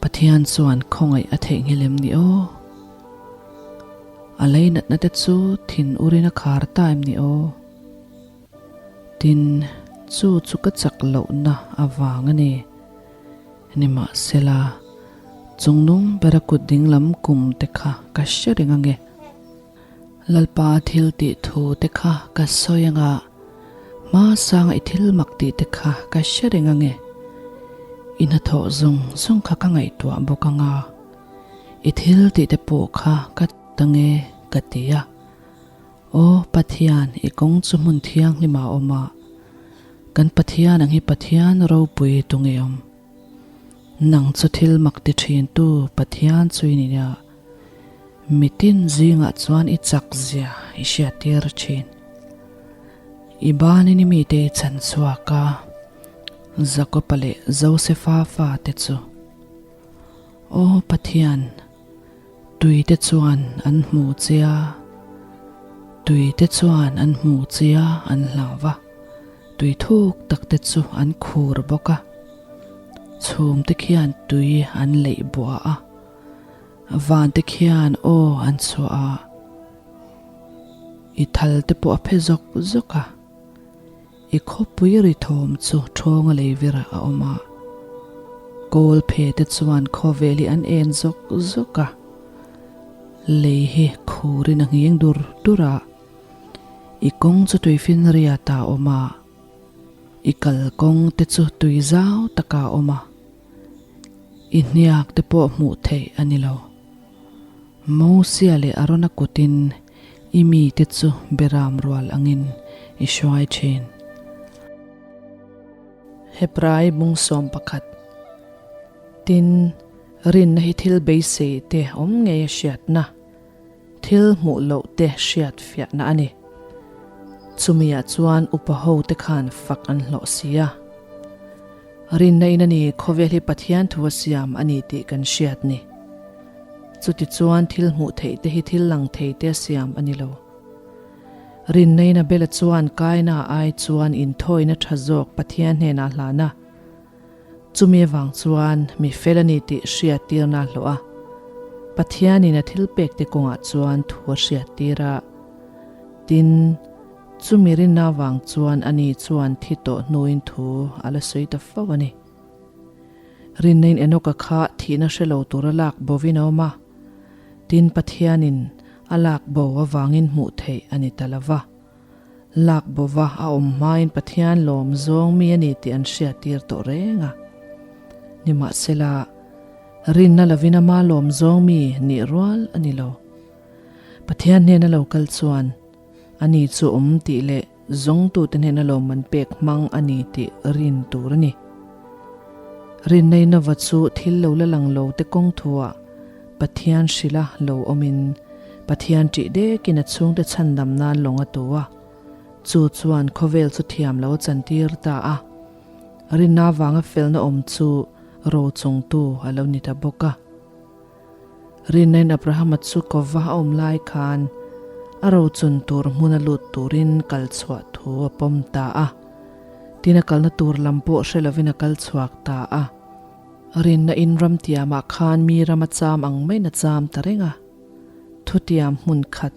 Pathian chuan khawngaih a theihnghilh em ni aw? A leinatna te chu thin urin a khar ta em ni aw? Tin, chu chu ka chak lohna avang a ni. Nimahsela, chungnung bera kut dinglam kum te kha ka hre reng ange. Lalpa thil tih thu te kha ka sawi anga, hma sanga i thil mak tih te kha ka hre reng ange. I hnathawh zawng zawng kha ka ngaihtuah bawk anga, i thil tih te pawh kha ka tange ka ti a. Aw Pathian, i kawng chu hmun thianghlim ah a awm a, kan Pathian ang hi Pathian ropui tu nge awm? Nang chu thil mak ti thin tu Pathian chu i ni a, mitin zingah chuan i chak zia i hriattir thin. I banin i mite i chhan chhuak a, Jakopa leh Josefa fate chu. Aw Pathian, Tui te chuan an hmu che a, tui te chuan an hmu che a an hlau va, tui thuk tak te chu an khur bawk a. Chhum te khian tui an leih buah a, van te khian aw an chhuah a, i thal te pawh a phe zawk zawk a. I khawpui ri thawm chu ṭhawnga lei vir a awm a, kawl phe te chuan khawvel hi an en zawk zawk a, lei hi khurin a nghing dur dur a, i kawng chu tuifin riat a awm a, i kalkawng te chu tui zau taka a awm a, i hniak te pawh hmuh theih a ni lo. Mosia leh Arona kutin i mite chu beram rual angin i hruai thin. Hebrai bung 11 Tin, rinna hi thil beisei te awm ngei a hriatna, thil hmuh loh te hriat fiahna a ni. Chumiah chuan upa ho te khan fak an hlawh si a. Rinna in a ni, khawvel hi Pathian thu a siam a ni tih kan hriat ni. Chutichuan thil hmuh theih te hi thil lang thei te a siam a ni lo. Rinna in Abela chuan Kaina ai chuan inthawina tha zawk Pathian hnenah hlan a. Chumi avang chuan mi fel a ni tih hriattirna a hlawh a. Pathianin a thilpek te kawngah chuan thu a hriattir a. Tin, Chumi rinna avang chuan ani chuan thi tawh hnuin thu a la sawi ta fo a ni. Rinnain Enoka kha thihna hre lo tura lak bovin a awm a, tin Pathianin a lak bo avangin hmuh theih a ni ta lo va. Lak bova a awm hmain Pathian lawm zawng mi a ni tih an hriattir tawh reng a. Nimahsela, rinna lovin ama lawm zawng mi nih rual a ni lo. Pathian hnena lo kal chuan Ani chu awm tih leh zawngtute hnena lawmman pek hmang a ni tih rin tur a ni. Rinnaina va chu thil lo la lang lo te kawng thuah Pathian hrilha lo awmin Pathian ṭih dekin a chhungte chhandam nan lawng a tu a, chu chuan khawvel chu thiam lo a chantir ta a. Rinna avanga felna awm chu rochungtu a lo ni ta bawk a. Rinnain Abrahama chu kawva a awm lai khan a rochun tur hmuna lut turin kal chhuah thu a pawm ta a. Tin a kalna tur lam pawh hre lovin a kal chhuak ta a. Rinnain ramtiamah khan mi ram a cham ang maiin a cham ta reng a. Thutiam hmun khat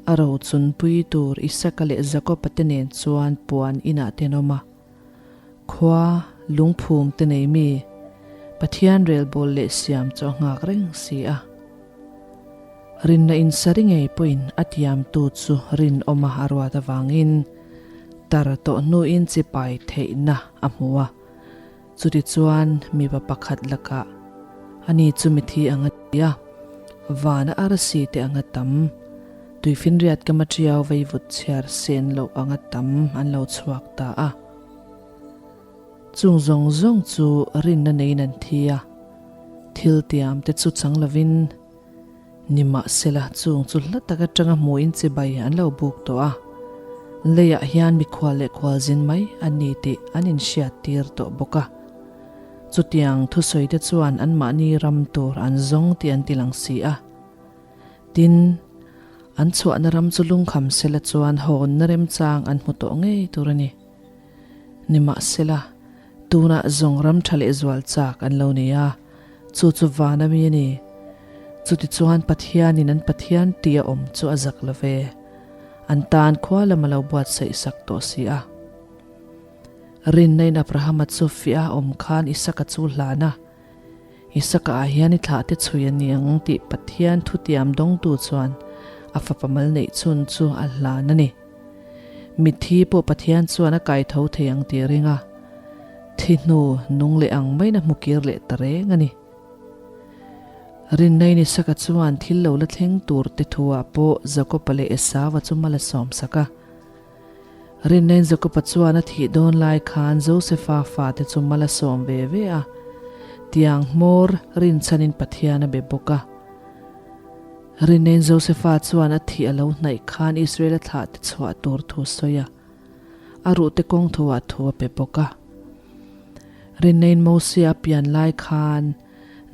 a rochunpui tur Isaka leh Jakoba te nen chuan puan inah te an awm a. Khua lungphum te nei mi Pathian relbawl leh siam chu a nghak reng si a. Rinna insari ngei pawhin a tiamtu chu rinawma a ruat avangin tar tawh hnuin chipai theihna a hmu a. Chutichuan mipa pakhat lakah ani chu mithi ang a ti a, vana arsi te anga tam, tuifinriat kama tiau veivut chhiar sen loh anga tam an lo chhuak ta a. Chung zawng zawng chu rinna neiin an thi a, thil tiam te chu chang lovin Nimahsela, chung chu hla tak atanga hmuhin chibai an lo buk tawh a, leiah hian mikhual leh khualzin mai an ni tih an inhriat tir tawh bawk a. Chutiang thusawi te chuan anmahni ram tur an zawng tih an ti lang si a. Tin, an chhuahna ram chu lungkham sela chuan hawnna remchang an hmu tawh ngei tur a ni. Nimahsela, tunah zawng ram tha leh zual chak an lo nei a, chu chu van a mi a ni. Chutichuan Pathianin an Pathian tih a awm chu a zak lo ve. An tan khua lam a lo buatsaih sak tawh si a. Rinna in Abrahama chu fiah a awm khan Isaka chu hlan a, Isaka ah hian i thlah te chhui a ni ang tih Pathian thutiam dawngtu chuan a fapa mal neih chhun chu a hlan a ni. Mitthi pawh Pathian chuan a kai tho thei ang tih a ring a, thi hnu nung leh ang maiin a hmu kir leh ta reng a ni. Rinnain Isaka chuan thil lo la thleng tur te thuah pawh Jakopa leh Esauva chu mal a sawmsak a. Rinnain Jakopa chuan a thih dawn lai khan Josefa fate chu mal a sawm ve ve a, tiang hmawr rinchhanin Pathian a be bawk a. Rinnain Josefa chuan a thih a lo hnaih khan Israela thlahte chhuah tur thu sawi a, a ruhte kawng thuah thu a pe bawk a. Rinnain Mosia a pian lai khan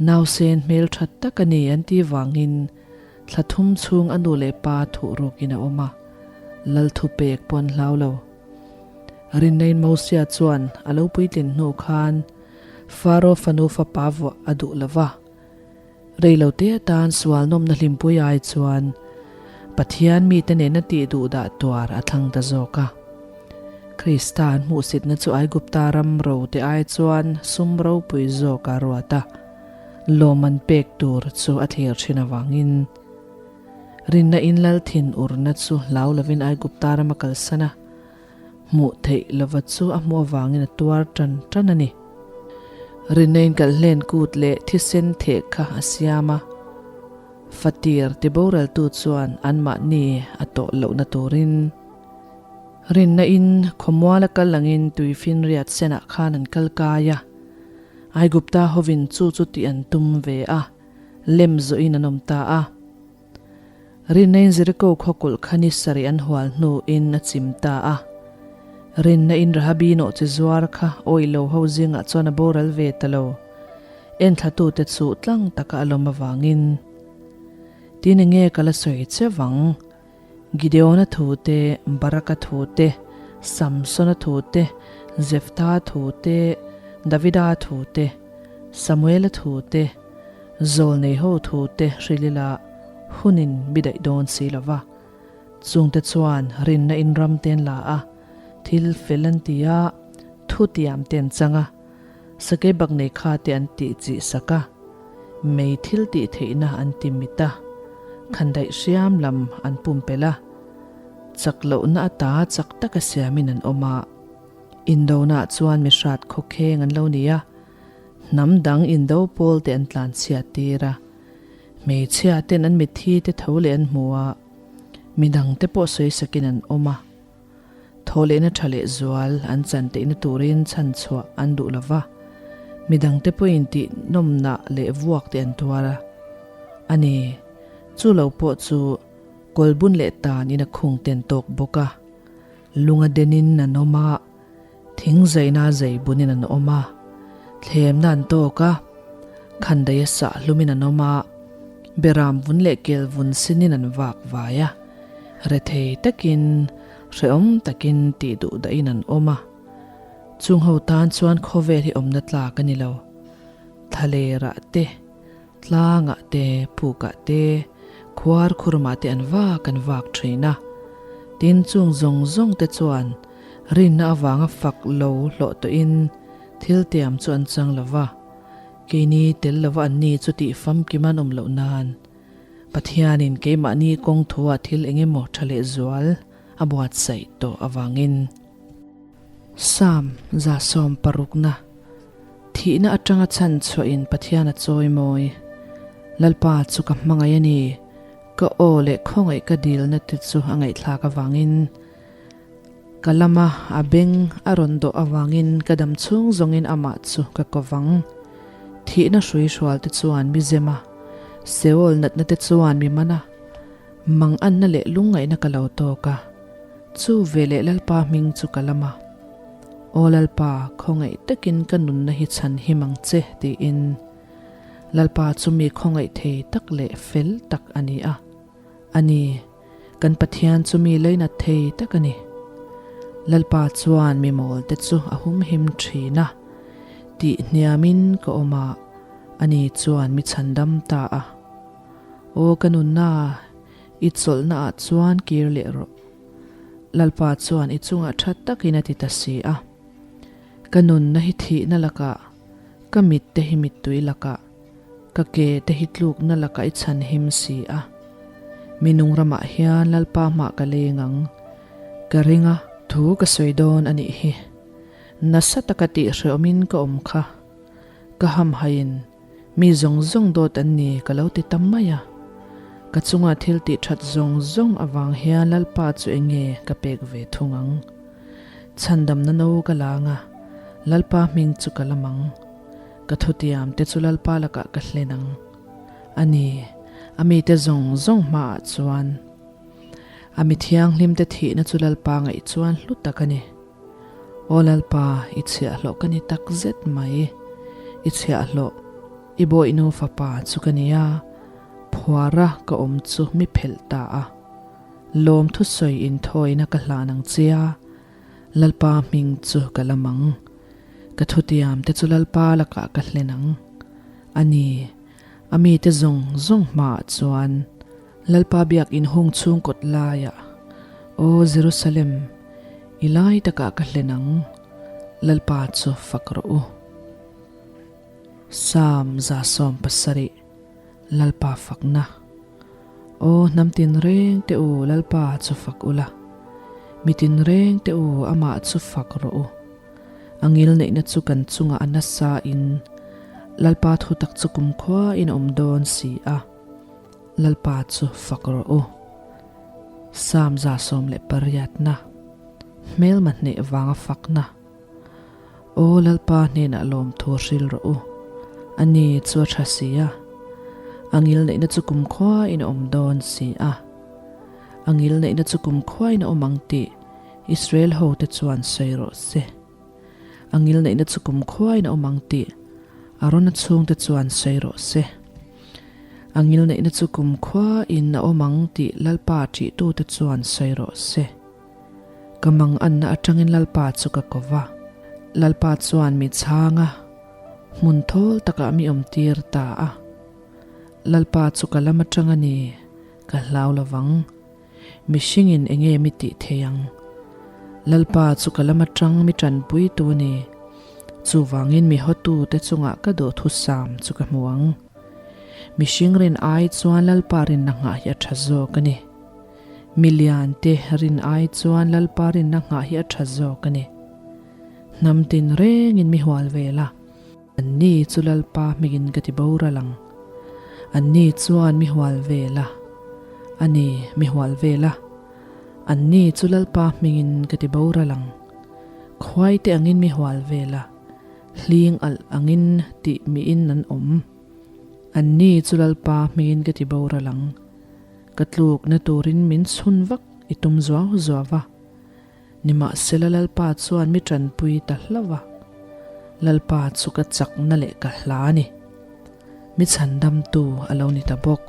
nausen hmeltha tak a ni an tih vangin thla thum chhung a nu leh pa thuh rukin a awm a, lal thupek pawh an hlau lo. Rinnain Mosia chuan a lo puitlin hnu khan Faro fanu fapa vuah a duh lo va. Reilote atan sual nawmna hlimpui ai chuan Pathian mite nena tih duh dah tuar a thlang ta zawk a. Krista an hmuhsitna chu Aigupta ram rote ai chuan sum ropui zawk a ruat a, lawm an pek tur chu a thlir thin avangin rinna in lal thin urna chu hlau lovin Aigupta ram a kalsan a, Hmuh theih lova chu a hmuh avangin a tuar tan tan a ni. Rinna in kalhlen kut leh thisen theh kha a siam a, fatir ti boraltu chuan anmahni a tawh lohna turin rinna in khawmuala kal angin tuifinriat senah khan an kal kai a, Aigupta hovin chu chu tih an tum ve a, lem zawhin an awm ta a. Rinna in Jeriko khaw kulh kha ni sarih an hual hnuin a chim ta a. Rinna in Rahabi nawh chi zuar kha awih lo ho zingah chuan a boral ve ta lo. Enthlatute chu tlang taka a lawm avangin, Tin enge ka la sawi che vang? Gideona thu te, Baraka thu te, Samsona thu te, Jeftha thu te, Davida thu te, Samuela thu te, Zawlnei ho thu te hrilila hunin mi daih dawn si lo va. Chungte chuan rinna in ram te an la a, thil fel an ti a, thu tiam te an chang a, sakei bak nei kha te an tih chih sak a, mei thil tih theihna an ti mit a, khandaih hriam lam an pumpelh a, chak lohna ata chak taka siamin an awm a. Indonaah chuan mi hrat khawkheng an lo ni a. Hnam dang indo pawl te an tlan chhiat tir a, hmeichhia ten an mitthi te tho leh an hmu a, midang te pawh sawi sakin an awm a. Thawhlehna tha leh zual an chan teihna turin chhan chhuah an duh lo va, midang te pawhin tih nawmnah leh vuak te an tuar a. A ni, chu lo pawh chu kawlbun leh tan in a khung ten tawk bawk a, lunga denin an awm a, Thing zaina zai bunin an awm a, thlemna an tawk a, khandaia sah hlumin an awm a, beram vun leh kel vun sinin an vak vai a, rethei takin, hrehawm takin tih duh dahin an awm a. Chung ho tan chuan khawvel hi awmna tlak a ni lo. Thlalerah te, tlangah te, pukah te, Khuar khurmah te an vak an vak thin a. Tin, chung zawng zawng te chuan rinna avanga fak lo hlawh tawhin thil tiam chu an chang lo va. Keini tel lova an ni chu tih famkim an awm loh nan Pathianin keimahni kawng thuah thil eng emaw tha leh zual a buatsaih tawh avangin. Psalm 160na Thihna atanga chhan chhuahin Pathian a chawi mawi. Lalpa chu ka hmangaih a ni, ka aw leh khawngaih ka dilna te chu a ngaihthlak avangin. Ka lama a beng a rawn dawh avangin ka dam chhung zawngin amah chu ka kovang. Thihna hrui hrual te chuan mi zem a, Seol natna te chuan mi man a, manganna leh lungngaihna ka lo tawk a, chu veleh Lalpa hming chu ka lam a. Aw Lalpa, khawngaih takin ka nunna hi chhan him ang che, tiin. Lalpa chu mi khawngaih thei tak leh fel tak a ni a. A ni, kan Pathian chu mi leinat thei tak a ni. Lalpa chuan mi mawlte chu a humhim thin a, tih hniamin ka awm a, ani chuan mi chhandam ta a. Aw ka nunna, i chawlhna ah chuan kir leh rawh. Lalpa chuan i chungah tha takin a ti ta si a. Ka nunna hi thihna lakah, ka mitte hi mittui lakah, Ka ke te hi tlukna lakah i chhan him si a. Mi nung ramah hian Lalpa hmah ka leng ang. Ka ring a. Thu ka sawi dawn a nih hi. Nasa taka tih hrehawmin ka awm kha. Ka hamhaiin mi zawng zawng dawt an ni ka lo ti ta mai a. Ka chunga thil tih that zawng zawng avang hian Lalpa chu eng nge ka pek ve thung ang. Chhandamna no ka lang a, Lalpa hming chu ka lam ang. Ka thutiam te chu Lalpa lakah ka hlen ang. A ni, a mite zawng zawng hmaah chuan. A mi thianghlim te thihna chu Lalpa ngaih chuan hlu tak a ni. Aw Lalpa, i chhiahhlawh ka ni tak zet mai. I chhiahhlawh, i bawihnu fapa chu ka ni a, phuara ka awm chu mi phelh ta a. Lawm thusawi inthawina ka hlan ang che a, Lalpa hming chu ka lam ang. Ka thutiam te chu Lalpa lakah ka hlen ang. A ni, a mite zawng zawng hmaah chuan Lalpa biakinn hung chhung kawt laiah, Aw Jerusalem, i lai takah ka hlen ang, Lalpa chu fak rawh u. Psalm 170, Lalpa fakna. Aw hnam tinreng te u Lalpa chu fak ula, mi tinreng te u amah chu fak rawh u. A ngil neihna chu kan chungah a nasa in Lalpa thutak chu kumkhua in a awm dawn si a, Lalpa chu fak rawh u. Psalm 118 na, Hmelma hneh vanga fakna. Aw Lalpa hnenah lawmthu hril rawh u. A ni chu a tha si a. A ngil neihna chu kumkhua in a awm dawn si a. A ngil neihna chu kumkhua in a awm ang tih Israel hote chuan sawi rawh se. A ngil neihna chu kumkhua in a awm ang tih Arona chhungte chuan sawi rawh se. A ngil neihna chu kumkhua in a awm ang tih Lalpa ṭihtute chuan sawi rawh se. Ka mang anna atangin Lalpa chu ka ko va. Lalpa chuan mi chhang a, hmun thawl takah mi awm tir ta a. Lalpa chu ka lam atang a ni, ka hlau lovang. Mihringin enge mi tih thei ang? Lalpa chu ka lam atang mi tanpui tu a ni, chuvangin mi hawtute chungah ka duhthusam chu ka hmu ang. Mihring rin ai chuan Lalpa rinna nghah hi a tha zawk a ni. Milian te rin ai chuan Lalpa rinna nghah hi a tha zawk a ni. Hnam tin rengin mi hual vel a. Anni chu Lalpa hmingin ka ti boral ang. Anni chuan mi hual vel a. A ni, mi hual vel a. Anni chu Lalpa hmingin ka ti boral ang. Khuai te angin mi hual vel a. Hling alh angin tih miin an awm. Anni chu Lalpa hmingin ka ti boral ang. Ka tlukna turin min chhun vak i tum zuau zuau a. Nimahsela Lalpa chuan mi tanpui ta hlauh a. Lalpa chu ka chakna leh ka hla a ni. Mi chhandamtu a lo ni ta bawk.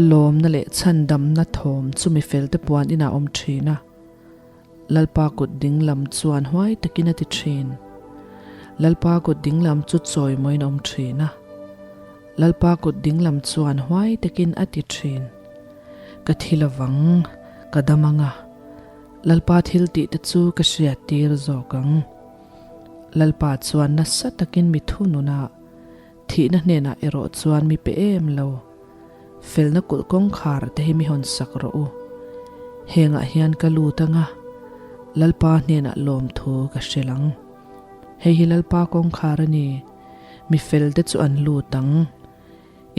Lawmna leh chhandamna thawm chu mi felte puan inah a awm thin a. Lalpa kut dinglam chuan huai takin a ti thin. Lalpa kut dinglam chu chawimawiin a awm thin a. Lalpa kut dinglam chuan huai takin a ti thin. Ka thi lovang, ka dam anga, Lalpa thil tih te chu ka hriat tir zawk ang. Lalpa chuan nasa takin mi thunun a, thihna hnenah erawh chuan mi pe em lo. Felna kulh kawngkhar te hi mi hawn sak rawh u. Hengah hian ka lut anga, Lalpa hnenah lawmthu ka hrilh ang. Hei hi Lalpa kawngkhar a ni, mi fel te chu an lut ang.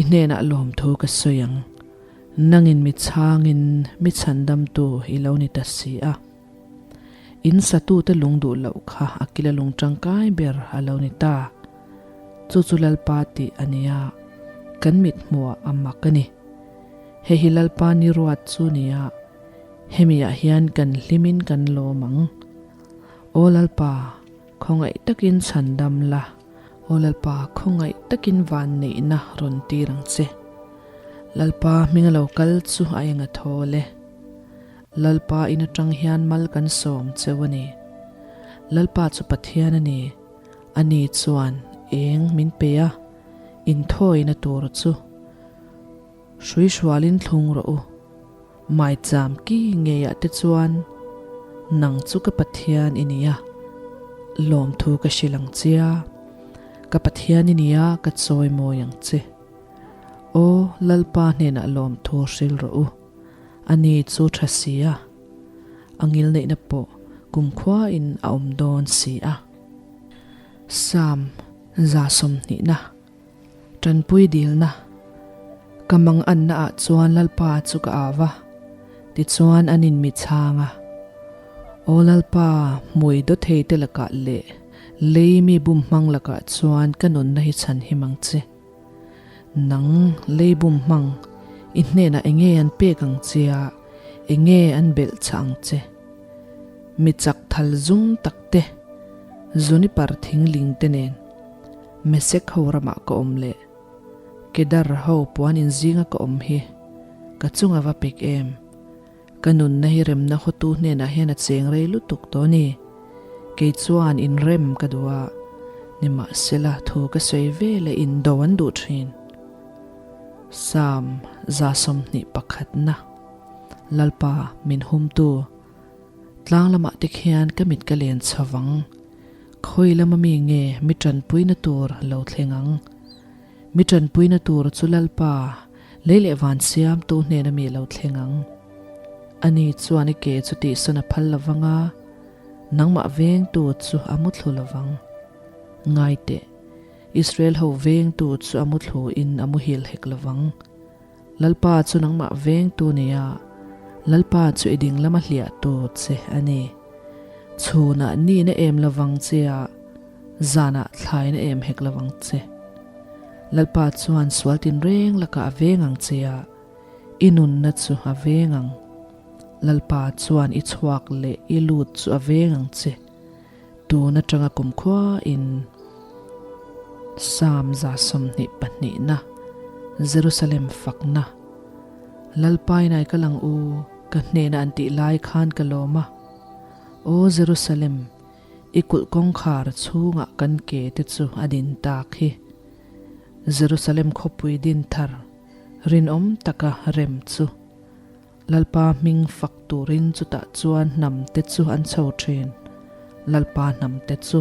I hnenah lawmthu ka sawi ang. Nangin mi chhangin mi chhandamtu i lo ni ta si a. In satute lung duh loh kha a kila lung tangkai ber a lo ni ta. Chu chu Lalpa tih a nia, kan mit hmuah a mak a ni. Hei hi Lalpa ni ruat chu nia, hemiah hian kan hlimin kan lawm ang. Aw Lalpa, khawngaih takin chhandam la. Aw Lalpa, khawngaih takin vanneihna rawn tir ang che. Lalpa hminga lo kal chu a eng a thawl e. Lalpa in atang hian mal kan sawm cheu a ni. Lalpa chu Pathian a ni. Ani chuan eng min pe a, inthawina tur chu hrui hrualin thlung rawh u. Maicham ki ngeiah te chuan nang chu ka Pathian i ni a, lawmthu ka hrilh ang che a, ka Pathian i ni a, ka chawimawi ang che. Aw, Lalpa hnenah lawmthu hrilh rawh u. Ani chu tha si a, a ngilneihna pawh kumkhuain a awm dawn si a. Psalm 120na, Tanpui dilna, Ka manganna ah chuan Lalpa chu ka au va, tichuan an in mi chhang a. Aw Lalpa, hmui dawthei te lakah leh lei mi bum hmang lakah chuan ka nunna hi chhan him ang che. Nang lei bum hmang, i hnenah enge an pek ang che a, enge an belh chah ang che? Mi chak thal zum tak te, Zunipar thingling te nen Mesek ho ramah ka awm leh Kedar ho puan in zinga ka awm hi ka chunga va pek em? Ka nunna hi remna hotu hnenah hian a cheng rei lutuk tawh a ni. Kei chuan inrem ka duh a, nimahsela thu ka sawi ve leh indo an duh thin. Psalm 121na, Lalpa min humtu, tlang lamah te khian ka mit ka len chho vang. Khawi lama mi nge mi tanpuina tur lo thleng ang? Mi tanpuina tur chu Lalpa, lei leh van siamtu hnena mi lo thleng ang. Ani chuan i ke chu tihsawn a phal lovang a, nangmah vengtu chu a mu thlu lovang. Ngai teh, Israel ho vengtu chu a mu thlu in a muhil hek lovang. Lalpa chu nangmah vengtu nia, Lalpa chu i ding lama hliahtu che a ni. Chhunah nihna em lovang che a, zanah thlaina em hek lovang che. Lalpa chuan sual tinreng lakah a veng ang che a, i nunna chu a veng ang. Lalpa chuan i chhuak leh i lut chu a veng ang che. Tun atanga kumkhua in Psalm 122na, Jerusalem fakna, Lalpa inai ka lang u, ka hnena an tih lai khan ka lawm a. Aw Jerusalem, i kulh kawngkhar chhungah kan ke te chu a din tak hi. Jerusalem khawpui din thar rinawm taka rem chu. Lalpa hming fak turin chutah chuan hnam te chu an chho thin, Lalpa hnam te chu.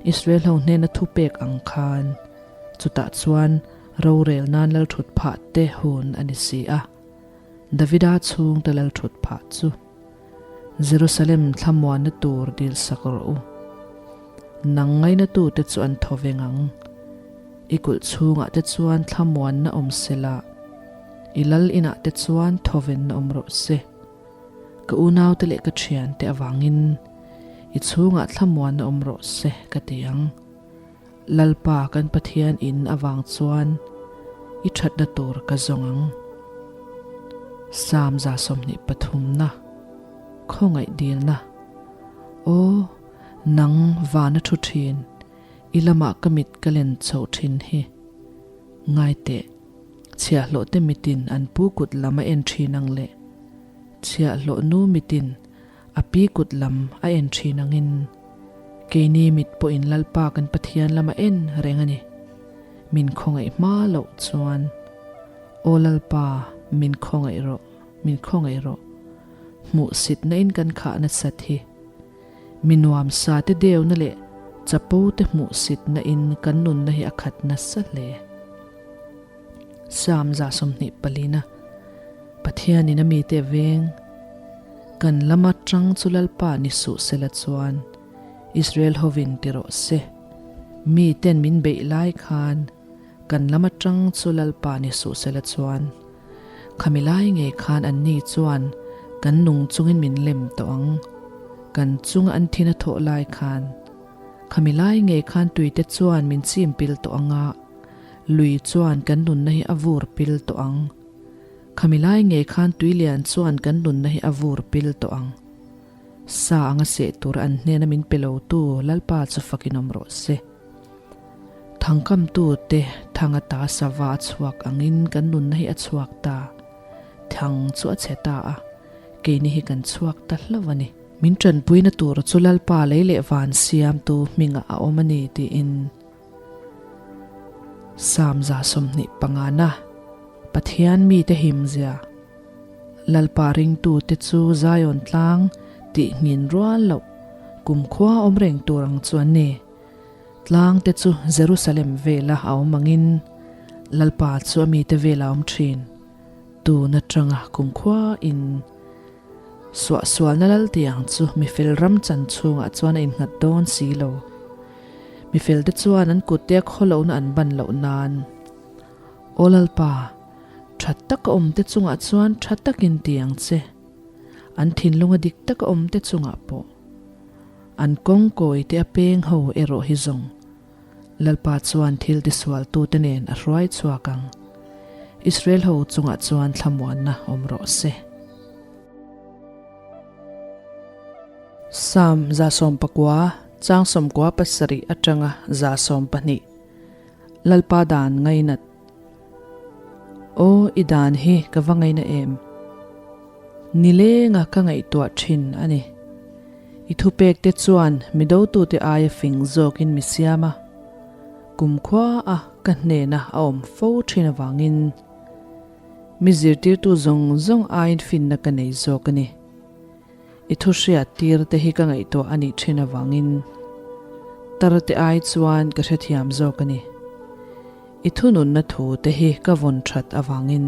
Israel ho hnena thupek ang khan chutah chuan rorel nan lalthut phah te hun a ni si a, Davida chhungte lalthut phah chu. Jerusalem thlamuanna tur dil sak rawh u. Nang ngainatute chu an thaw veng ang. I kulh chhungah te chuan thlamuanna awm se la, i lal inah te chuan thawvenna awm rawh se. Ka unaute leh ka thiante avangin i chhungah thlamuanna awm rawh se ka ti ang. Lalpa kan Pathian in avang chuan i thatna tur ka zawng ang. Psalm 123na, Khawngaih dilna. Aw, nang vana thu thin, i lamah ka mit ka len chhoh thin hi. Ngai teh, chhiahhlawh te mitin an pu kut lam a en thin ang leh chhiahhlawh nu mitin a pi kut lam a en thin angin keini mit pawhin Lalpa kan Pathian lam a en reng a ni. Min khawngaih hma loh chuan, Aw Lalpa, min khawngaih rawh, min khawngaih rawh. Hmuhsitna in kan khah nasat hi. Mi nuamsa te deuna leh chapo te hmuhsitna in kan nunna hi a khat nasa hle. Psalm 24 na Pathianin a mite a veng, Kan lama tang chu Lalpa ni suh sela chuan Israel hovin ti rawh se. Mi ten min beih lai khan kan lama tang chu Lalpa ni suh sela chuan Khami lai ngei khan anni chuan kan nung chungin min lem tawh ang. Kan chunga an thin a thawh lai khan khami lai ngei khan tuite chuan min chim pil tawh ang a, lui chuan kan nunna hi a vur pil tawh ang. Khami lai ngei khan tui lian chuan kan nunna hi a vur pil tawh ang. Sa anga seh tur an hnena min pe lotu Lalpa chu fakin awm rawh se. Thangkamtu te thang ata sava a chhuak angin kan nunna hi a chhuak ta. Thang chu a chhe ta a, keini hi kan chhuak ta hlauh a ni. Min tanpuina tur chu Lalpa lei leh van siamtu hmingah a awm a ni tiin Psalm 25 na Pathian mite himzia Lalpa ringtute chu Zion tlang tih nghin rual loh kumkhua awm reng tur ang chu an ni. Tlang te chu Jerusalem vela a awm angin Lalpa chu a mite vela a awm thin. Tun atanga kumkhua in suahsualna lal tiang chu mifel ram chan chhungah chuan a innghat dawn si lo. Mifel te chuan an kutte a khawlohna an ban loh nan. Aw Lalpa, tha taka awm te chungah chuan tha takin ti ang che. An thinlunga dik taka awm te chungah pawh. An kawng kawi te a peng ho erawh hi zawng. Lalpa chuan thil tisualtute nen a hruai chhuak ang. Israel ho chungah chuan thlamuanna awm rawh se. Psalm 19 chang 97 atanga 120 Lalpa dan ngainat. Aw i dan hi ka va ngaina em? Nilenga ka ngaihtuah thin a ni. I thupek te chuan mi dotute aia fing zawkin mi siam a, kumkhua a ka hnena a awm fo thin avangin mi zirtirtu zawng zawng aiin finna ka nei zawk a ni. I thu hriat tir te hi ka ngaihtuah a nih thin avangin tar te ai chuan ka hrethiam zawk a ni. I thununna thu te hi ka vawn that avangin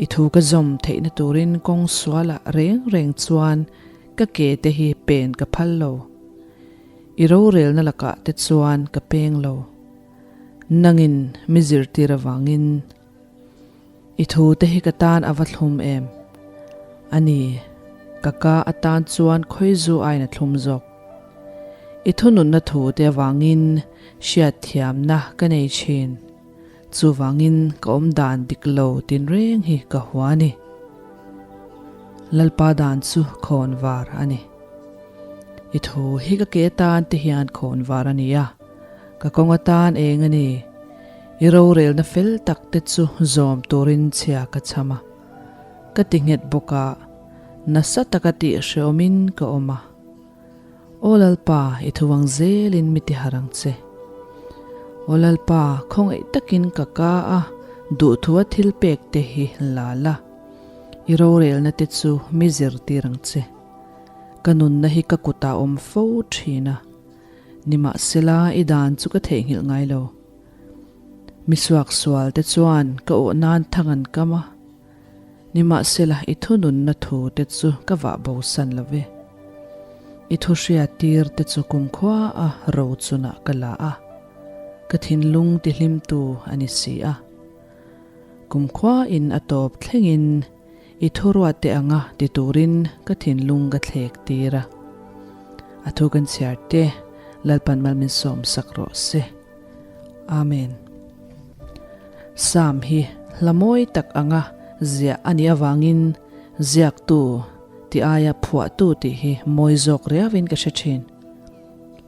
i thu ka zawm theihna turin kawng sualah reng reng chuan ka ke te hi pen ka phal lo. I rorelna lakah te chuan ka peng lo. Nangin mi zirtir avangin I thu te hi ka tan a va thlum em? A ni, ka ka atan chuan khawizu aiin a thlum zawk. I thununna thu te avangin hriatthiamna ka nei thin. Chuvangin ka awmdan dik lo tinreng hi ka hua a ni. Lalpa dan chu khawn var a ni. I thu hi ka ke atan te hian khawn var a ni a, ka kawng atan eng a ni. I rorelna fel tak te chu zawm turin chhia ka chham a, ka ti nghet bawk a, nasa taka tih hreawmin ka awm a. Aw Lalpa, i thu ang zelin mi ti har ang che. Aw Lalpa, khawngaih takin ka ka a, duhthua thil pek te hi la la. I rorelna te chu mi zirtir ang che. Ka nunna hi ka kutah awm fo thin a, nimahsela i dan chu ka theihnghilh ngai lo. Mi suaksual te chuan ka awh nan thang an kam a, nimahsela i thununna thu te chu ka vah bosan lo ve. I thu hriat tir te chu kumkhua a ro chunah ka la a, ka thinlung tihlimtu a ni si a. Kumkhua in a tawp thlengin I thuruat te anga ti turin ka thinlung ka thlek tir a. A thu kan chhiar te Lalpan mal min sawm sak rawh se. Amen. Psalm hi hla mawi tak anga ziah a nih avangin ziaktu tih aia phuahtu tih hi mawi zawk riauin ka hre thin.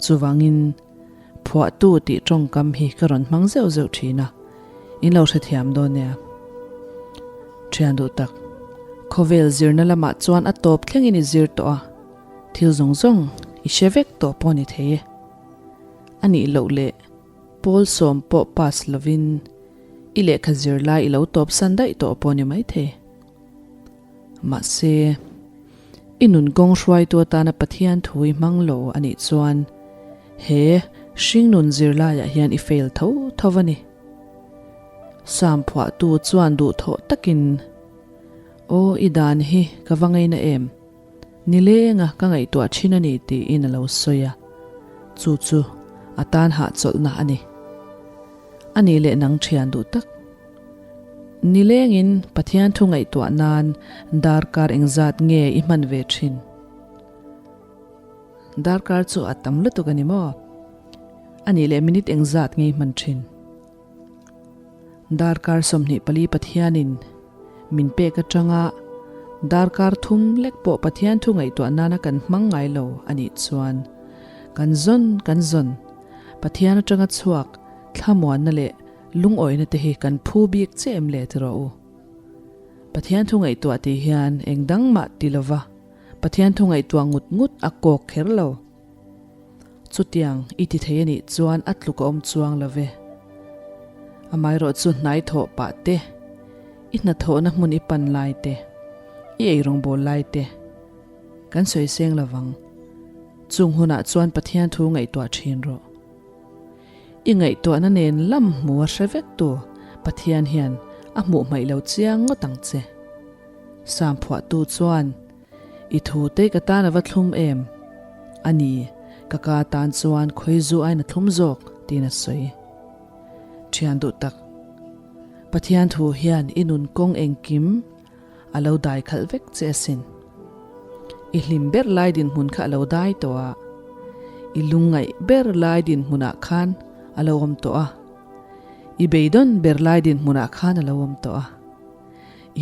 Chuvangin Phuahtu tih tawngkam hi ka rawn hmang zeuh zeuh thin a, in lo hrethiam dawn nia. Thian duh tak, khawvel zirna lamah chuan a tawp thlengin i zir tawh a, thil zawng zawng i hre vek tawh pawh ni thei e. A nih loh leh. Pawl sawm pawh pass lovin i lehkha zir lai i lo tawp san daih tawh pawh ni maithei. Mahse, i nun kawng hruaitu atana Pathian thu i hmang lo a nih chuan he hringnun zirlaiah hian i fail tho tho a ni. Sam phuahtu chuan duhthawh takin, Aw, i dan hi ka va ngaina em? Nilenga ka ngaihtuah thin a ni tiin a lo sawi a, chu chu a tan hahchawlhna a ni. A nih leh nang thian duh tak. Nilengin Pathian thu ngaihtuah nan darkar engzat nge i hman ve thin? Darkar chu a tam lutuk a ni maw? A nih leh minute engzat nge i hman thin? Darkar 24 Pathianin min pek atanga darkar thum lek pawh Pathian thu ngaihtuah nana kan hmang ngai lo a nih chuan kan zawn kan zawn Pathian atanga chhuak thlamuanna leh lungawina te hi kan phu bik che em le ti rawh u. Pathian thu ngaihtuah tih hian eng dang mah ti lova Pathian thu ngaihtuah ngut ngut a kawk kher lo. Chutiang i ti thei a nih chuan a tluk a awm chuang lo ve. Amaherawh chu hnai thawh pah te, i hnathawhna hmun i pan lai te, i eirawngbawl lai te kan sawi seng lo vang. Chung hunah chuan Pathian thu ngaihtuah thin rawh. I ngaihtuahna nen lam hmu a hre vek tu Pathian hian a hmuh hmaih lo chiang ngawt ang che. Sam phuahtu chuan, I thu te ka tan a va thlum em? A ni, ka ka tan chuan khawizu aiin a thlum zawk, tiin a sawi. Thian duh tak, Pathian thu hian i nun kawng engkim a lo dai khalh vek che asin. I hlim ber lai dinhmun kha a lo dai tawh a, i lungngaih ber lai dinhmunah khan a lo awm tawh a, i beidawn ber lai dinhmunah khan a lo awm tawh a,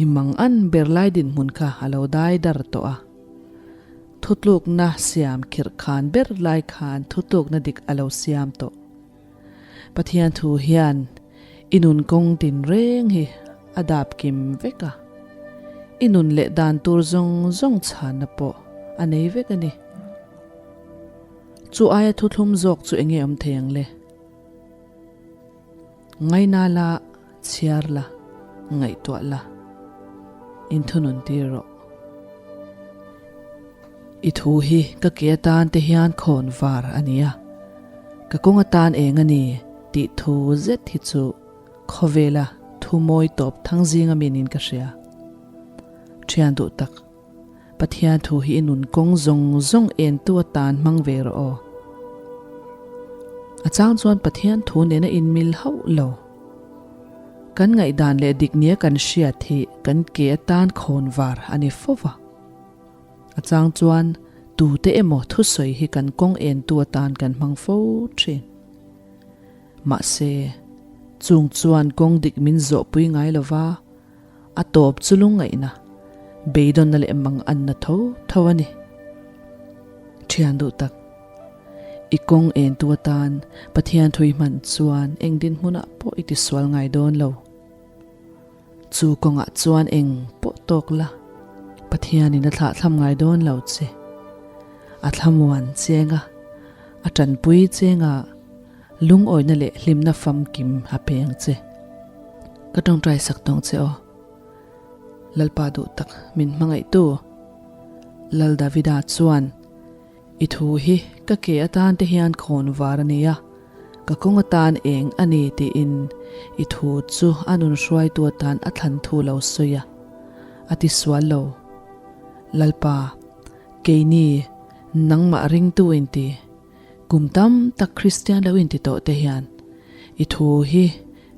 i mangan ber lai dinhmun kha a lo dai dar tawh a. Thutlukna siam khirh khan ber lai khan thutlukna dik a lo siam tawh. Pathian thu hian i nun kawng tinreng hi a dap kim vek a, i nun leh dan tur zawng zawng chhanna pawh a nei vek a ni. Chu aia thuthlum zawk chu enge awm thei ang le? Ngaina la, chhiar la, ngaihtuah la, inthunun tir rawh. I thu hi ka ke atan te hian khawn var a ni a, ka kawng atan eng a ni tih thu zet hi chu khawvela thu mawi tawp thang zinga min in ka hria. Thian duh tak, Pathian thu hi i nun kawng zawng zawng entu atan hmang ve rawh aw. A chang chuan Pathian thu nena inmil hauh lo. Kan ngaihdan leh dik nia kan hriat hi kan ke atan khawn var a ni fo va. A chang chuan tute emaw thusawi hi kan kawng entu atan kan hmang fo thin. Mahse, chung chuan kawng dik min zawhpui ngai lo va, a tawp chu lungngaihna, beidawnna leh manganna tho tho a ni. Thian duh tak, i kawng entu atan Pathian thui hman chuan eng dinhmunah pawh i tisual ngai dawn lo. Chu kawngah chuan eng pawh tawk la, Pathianin a thlahthlam ngai dawn lo che. A thlamuan chenga, a tanpui chenga lungawina leh hlimna famkim a pe ang che. Ka tawngtai sak tawng che aw. Lalpa duh tak min hmangaihtu. Lal Davida chuan, I thu hi ka ke atan te hian khawn var a nia, ka kawng atan eng a ni tiin i thu chu a nun hruaitu atan a thlan thu lo sawi a, a ti sual lo. Lalpa, keini nangmah ringtu inti, kum tam tak Kristian lo inti tawh te hian i thu hi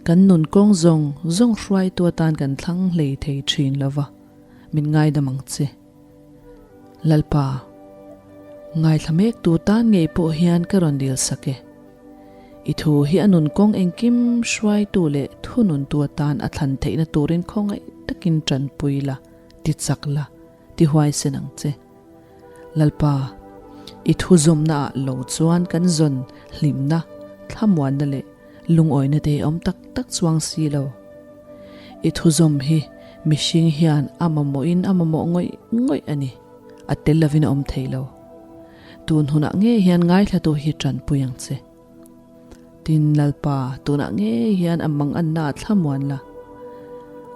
kan nun kawng zawng zawng hruaitu atan kan thlang hlei thei thin lo va, min ngaidam ang che. Lalpa, ngaithla mek tu tan ngei pawh hian ka rawn dil sak e. I thu hi a nun kawng engkim hruaitu leh thununtu atan a thlan theihna turin khawngaih takin tanpui la, ti chak la, ti huaisen ang che. Lalpa, i thu zawmna ah lo chuan kan zawn hlimna, thlamuanna leh lungawina te hi awm tak tak chuang si lo. I thuzawm hi mihring hian a mamawhin a mamawh ngawih ngawih a ni. A tel lovin a awm thei lo. Tun hunah ngei hian ngaithlatu hi tanpui ang che. Tin, Lalpa, tunah ngei hian a manganna a thlamuan la,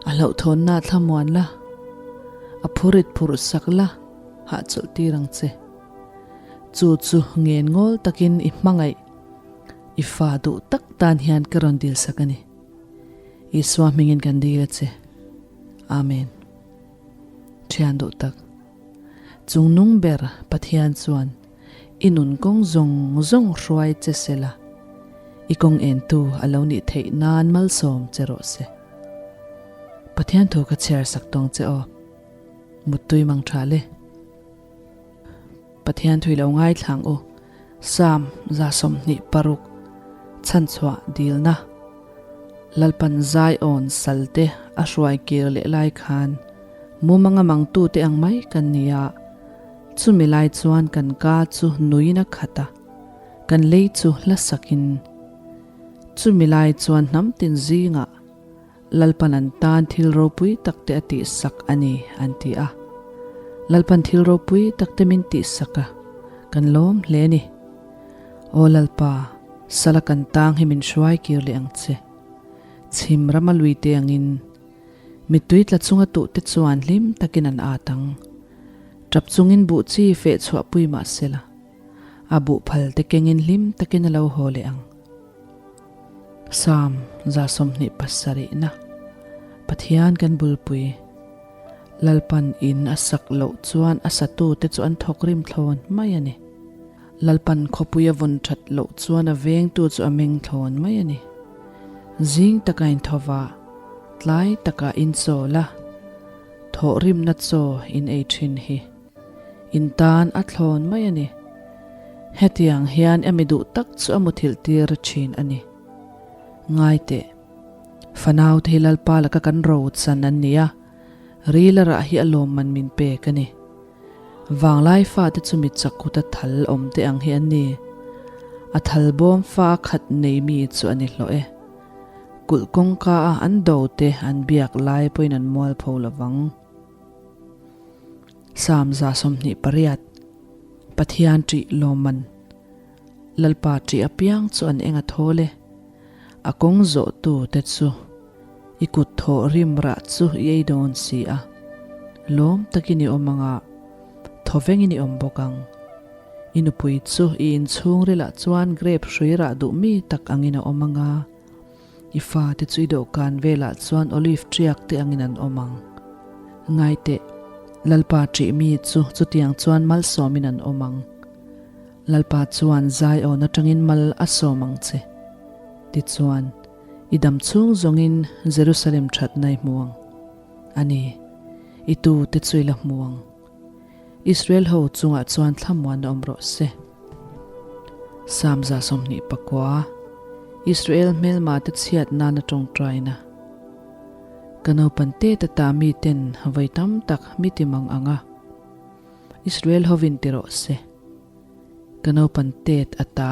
a hlauhthawnna a thlamuan la, a phurit phurh sak la, hahchawlh tir ang che. Chu chu ngen ngawl takin i hmangaih, i fa duh tak tan hian ka rawn dil sak a ni. Isua hmingin kan dil a che. Amen. Thian duh tak. Chung nung ber Pathian chuan i nun kawng zawng zawng hruai che se la, i kawng entu a lo nih theih nan malsawm che rawh se. Pathian thu ka chhiar sak tawng che aw. Muttui mang tha le. Pathian thui lo ngaithlang u. Psalm 26 Chhanchhuah dilna Lalpan Zion salte a hruai kir leh lai khan mumanga mangtute ang mai kan ni a, chumi lai chuan kan ka chu nuin a khat a, kan lei chu hla sakin. Chumi lai chuan hnam tin zingah Lalpan an tan thil ropui takte a tihsak a ni, an ti a. Lalpan thil ropui takte min tihsak a, kan lawm hle a ni. Aw Lalpa, sala kan tang hi min hruai kir leh ang che. Chhim rama lui te angin, mittui tla chunga tuhte chuan hlim takin an at ang. Tap chungin buh chi feh chhuahpui mah sela, a buh phal te kengin hlim takin a lo haw leh ang. Psalm 27 na Pathian kan bulpui Lalpan in a sak loh chuan a satute chu an thawk rim thlawn mai a ni. Lalpan khawpui a vawn that loh chuan a vengtu chu a meng thlawn mai a ni. Zing taka inthawva, tlai taka inchawl a, thawhrimna chaw in ei thin hi in tan a thlawn mai a ni. Hetiang hian a mi duh tak chu a muthilh tir thin a ni. Ngai teh, fanau te hi Lalpa laka kan ro chan an ni a, ril a rah hi a lawmman min pek a ni. Vanglai fate chu mi chak kuta thal awm te ang hi an ni. A thal bawm fa khat nei mi chu a ni hlawh e. Kulh kawngka a an do te an biak lai pawhin an mual pho lovang. Psalm 28 Pathian ṭih lawmman Lalpa ṭih apiang chu an eng a thawl e. A kawng zawhtu te chu i kut thawh rim rah chu i ei dawn si a, lawm takin i awm ang a, thawvengin i awm bawk ang. I nupui chu i inchhungrilah chuan grape hrui rah duh mi tak angin a awm ang a, i fate chu i dawhkan velah chuan olive ṭiak te angin an awm ang. Ngaiteh, Lalpa ṭih mi chu chutiang chuan malsawmin an awm ang. Lalpa chuan Zion atangin mal a sawm ang che. Tichuan, i dam chhung zawngin Jerusalem thatna i hmu ang. A ni, i tute chu i la hmu ang. Israel ho chungah chuan thlamuan a awm rawh se. Psalm 29, Israel hmelma te chhiat nana tawngtaina. Ka naupan te ta ta miten vawi tam tak mi ti mang ang a. Israel hovin ti rawh se. Ka naupan tet a ta,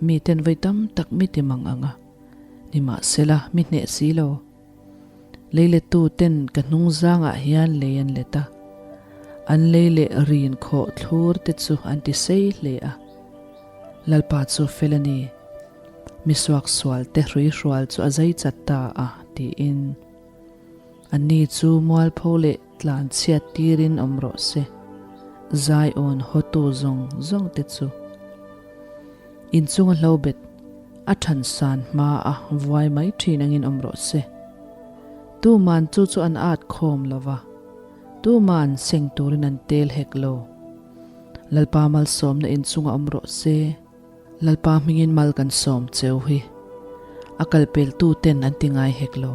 miten vawi tam tak mi ti mang ang a, nimahsela mi hneh si lo. Leilettu ten ka hnung zangah hian lei an let a, an lei leh rin khawh thlur te chu an ti sei hle a. Lalpa chu fel a ni, mi suaksual te hruihrual chu a zai chat ta a, tiin. Anni chu mualpho leh tlan chhiat tirin awm rawh se. Zion hawtu zawng zawng te chu inchunga hlobet a than san hma a vuai mai thin angin awm rawh se. Tuman chu chu an at khawm lo va, tuman seng turin an tel hek lo. Lalpa malsawmna inchunga awm rawh se. Lalpa hmingin mal kan sawm cheu hi a kalpeltu ten an ti ngai hek lo.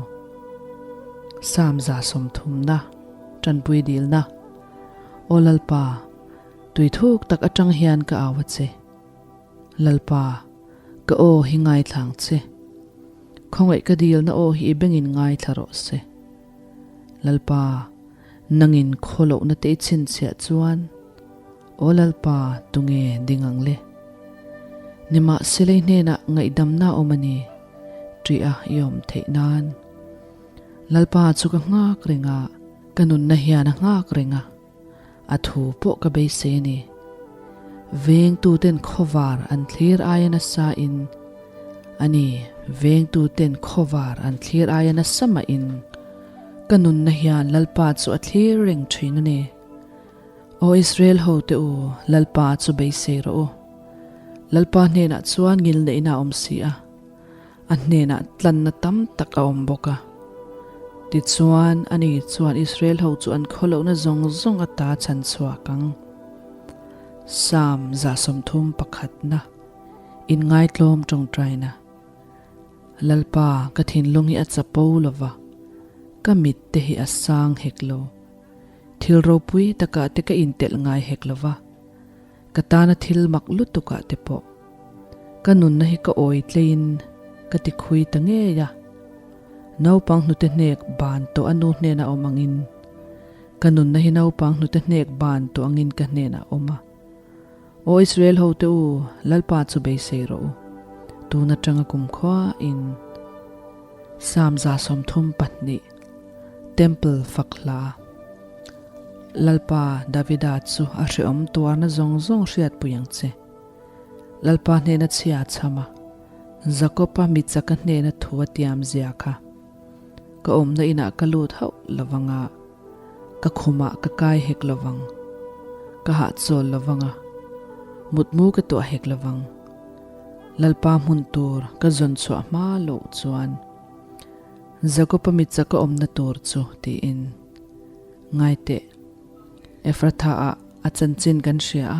Psalm 30 na, Tanpui dilna, Aw Lalpa, tui thuk tak atang hian ka au a che. Lalpa, ka aw hi ngaithlang che. Khawngaih ka dilna aw hi i bengin ngaithla rawh se. Lalpa, nangin khawlohna te i chhinchhiah chuan, Aw Lalpa, tunge ding ang le? Nimahsela i hnenah ngaihdamna a awm a ni, ṭih a i awm theih nan. Lalpa chu ka nghak reng a, ka nunna hian a nghak reng a, a thu pawh ka beisei a ni. Vengtuten khawvar an thlir aia nasa in. A ni, vengtuten khawvar an thlir aia nasa mahin ka nunna hian Lalpa chu a thlir reng thin a ni. Aw Israel hote u, Lalpa chu beisei rawh u. Lalpa hnenah chuan ngilneihna a awm si a, a hnenah tlanna tam tak a awm bawk a. Tichuan, ani chuan Israel ho chu an khawlohna zawng zawng ata chhan chhuak ang. Psalm 31 Inngaitlawm tawngtaina. Lalpa, ka thinlung hi a chapo lo va, ka mit te hi a sang hek lo. Thil ropui takah te ka intelh ngai hek lo va, ka tana thil mak lutukah te pawh. Ka nunna hi ka awi tleiin ka ti khui ta ngei a. Naupang hnute hnek ban tawh a nu hnenah awm angin, ka nunna hi naupang hnute hnek ban tawh angin ka hnenah awm a. Aw Israel hote u, Lalpa chu beisei rawh u. Tun atanga kumkhua in Psalm 32, Temple fak hla. Lalpa Davida chu a hrehawm tuarna zawng zawng hriatpui ang che. Lalpa hnena chhia a chham a, Jakob-a michaka hnena thu a tiam zia kha. Ka awmna inah ka lut hauh lovang a, ka khumah ka kai hek lovang. Ka hahchawl lovang a, mutmu ka tuah hek lovang. Lalpa hmun tur ka zawn chhuah hma loh chuan Jakob-a mitcha ka awmna tur chu tiin ngai teh. Ephrathah-ah a chanchin kan hria a,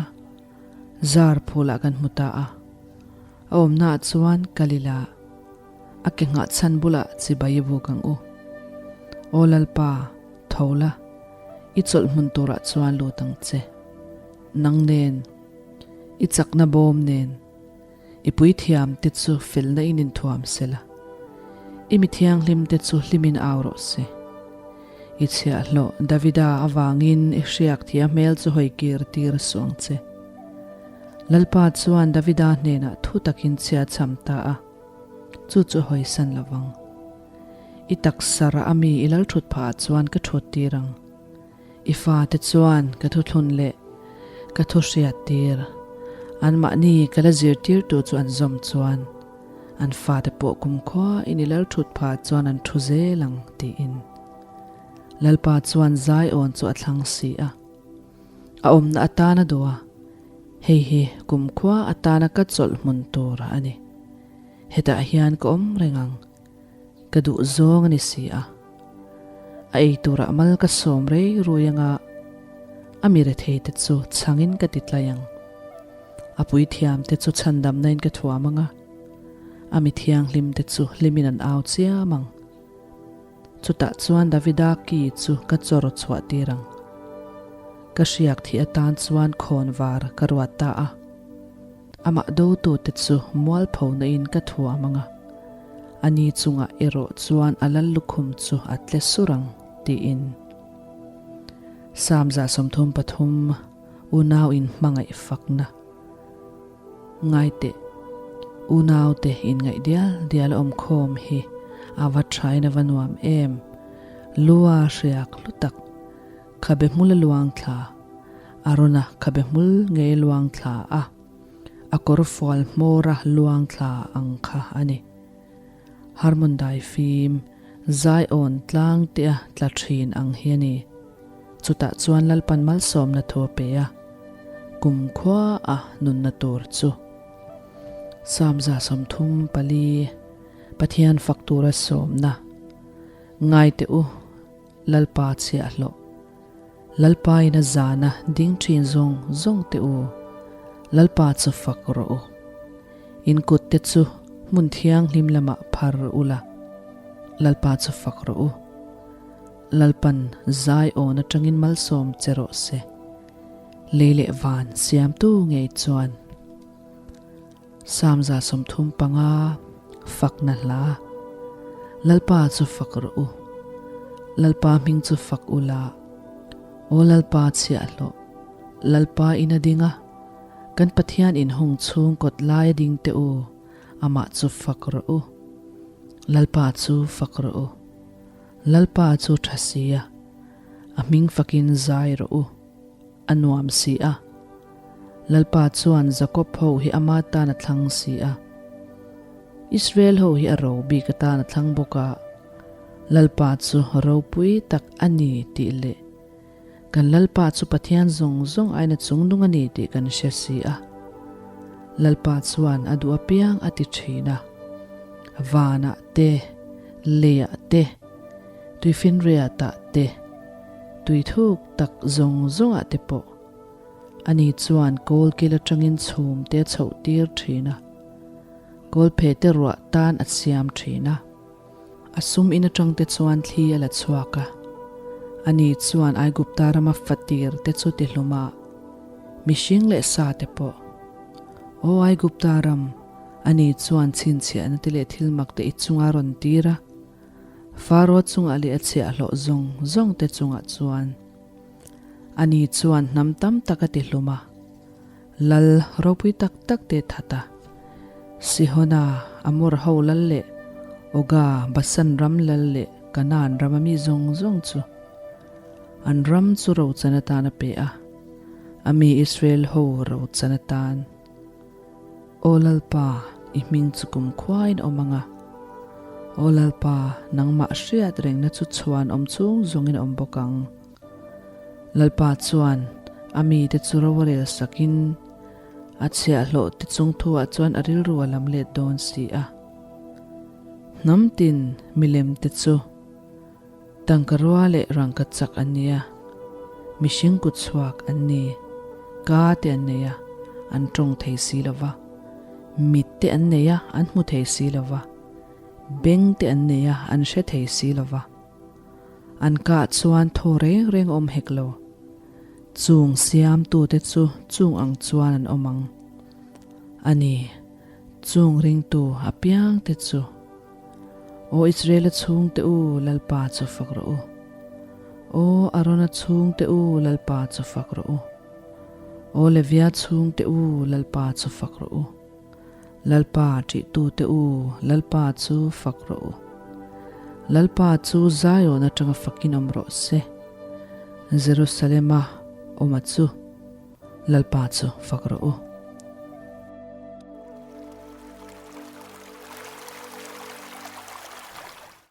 zar phulah kan hmu ta a. A awmnaah chuan Kalila. A ke nghah chhan bulah chibai i buk ang u. Aw Lalpa, tho la, i chawlh hmun turah chuan lut ang che. Nang nen, i chakna bawm nen, i puithiam te chu felna in inthuam se la, i mi thianghlim te chu hlimin au rawh se. I chhiahhlawh Davida avangin i hriak thih a hmel chu hawi kir tir suh ang che. Lalpa chuan Davida hnenah thu takin chhia chham ta a. Chu chu hawisan lo vang. I taksa rah a mi i lal thut phah ah chuan ka thut tir ang. I fate chuan ka thuthlun leh ka thu hriat tir. Anmahni ka la zirtirtu chu an zawm chuan an fate pawh kumkhua in i lal thut phah ah chuan an thu zel ang tiin. Lalpa chuan Zion chu a thlang si a. A awmna atana duh a, hei hi kumkhua atana ka chawlh hmun tur a ni. Hetah hian ka awm reng ang, ka duh zawng a ni si a. A ei turah mal ka sawm rei rui anga a mi rethei te chu chhangin ka ti tlai ang. A puithiam te chu chhandamna in ka thuam anga, a mi thianghlim te chu hlimin an au chiam ang. Chutah chuan Davida ki chu ka chawr chhuah tir ang. Ka hriak thih atan chuan khawn var ka ruat ta a. Amah dotute chu mualphona in ka thuam ang a, ani chungah erawh chuan a lal lukhum chu a tle sur ang, tiin. Psalm 33, Unau in hmangaih fakna. Ngai teh, unaute inngaih dial dial a awm khawm hi a va thain a va nuam em. Lua hriak hlu tak, khabe hmul a luang thla, Arona khabe hmul ngei luang thla a, a kawr fual hmawra luang thla ang kha a ni. Harmon dai fim, Zion tlang tea tla thin ang hi a ni. Chutah chuan Lalpan malsawmna thu a pe a, kumkhua a nunna tur chu. Psalm 34, Pathian fak tura sawmna, Ngai teh u, Lalpa chhiahhlawh. Lalpa in a zana ding thin zawng zawng teh u, Lalpa chu fak rawh u. In kut te chu hmun thianghlim lamah phar ula, Lalpa chu fak rawh u. Lalpan zai awn atangin malsawm che rawh se. Lei leh van siamtu ngei chuan. Psalm 35, Fakna hla. Lalpa chu fak rawh u. Lalpa hming chu fak ula. Aw Lalpa chhiahhlawh. Lalpa in a ding a. Kan Pathian in hung chhung kawt lai a ding teh u. Amah chu fak rawh u. Lalpa chu fak rawh u. Lalpa chu tha si a, a hming fakin zai rawh u, a nuam si a. Lalpa chuan Jakob ho hi ama tan a thlang si a. Israel ho hi a ro bik atan a thlang bawk a, Lalpa chu ropui tak a ni tih leh kan Lalpa chu Pathian zawng zawng aina chungnung a ni tih kan hre si a. Lalpa chuan a duh apiang a ti thin a, vanah te, leiah te, tuifinriatah te, tuithuk tak zawng zawngah te pawh Ani chuan kawlkil atangin chhum te a chhoh tir thin a, kawlphe te ruah tan a siam thin a. A sum in atang te chuan thli a la chhuak a, ani chuan Aigupta rama fatir te chu ti hlum a, mihring leh sa te pawh. Aw Aigupta ram, ani chuan chhinchhiahna te leh thil mak te i chunga rawn tir a, Faro chungah leh a chhiahhlawh zawng zawng te chungah chuan. Ani chuan hnam tam tak a ti hlum a, lal ropui tak tak te that a. Sihona, Amor ho lal leh Oga, Basan ram lal leh Kanaan rama mi zawng zawng chu an ram chu rochan atan a pe a, a mi Israel ho rochan atan. Aw Lalpa, i hming chu kumkhuain awm ang a. Aw Lalpa, nangmah hriat rengna chu chhuan awm chung zawngin awm bawk ang. Lalpa chuan a mite chu ro a rel sakin, a chhiahhlawh te chung thuah chuan a rilru a lam let dawn si a. Hnam tin milem te chu Tangka rua leh rangka chak an ni a, mihring kut chhuak an ni, ka te an nei a, an tawng thei si lo va, mit te an nei a, an hmu thei si lo va, beng te an nei a, an hre thei si lo va. An kah chuan thaw reng reng awm hek lo. Chung siamtute chu chung ang chuan an awm ang. A ni, chung ringtu apiangte chu. Aw Israela chhungte u, Lalpa chu fak rawh u. Aw Arona chhungte u, Lalpa chu fak rawh u. Aw Levia chhungte u, Lalpa chu fak rawh u. Lalpa ṭihtute u, Lalpa chu fak rawh u. Lalpa chu Zion aṭanga fakin awm rawh se. Jerusalema awma chu, Lalpa chu fak rawh u.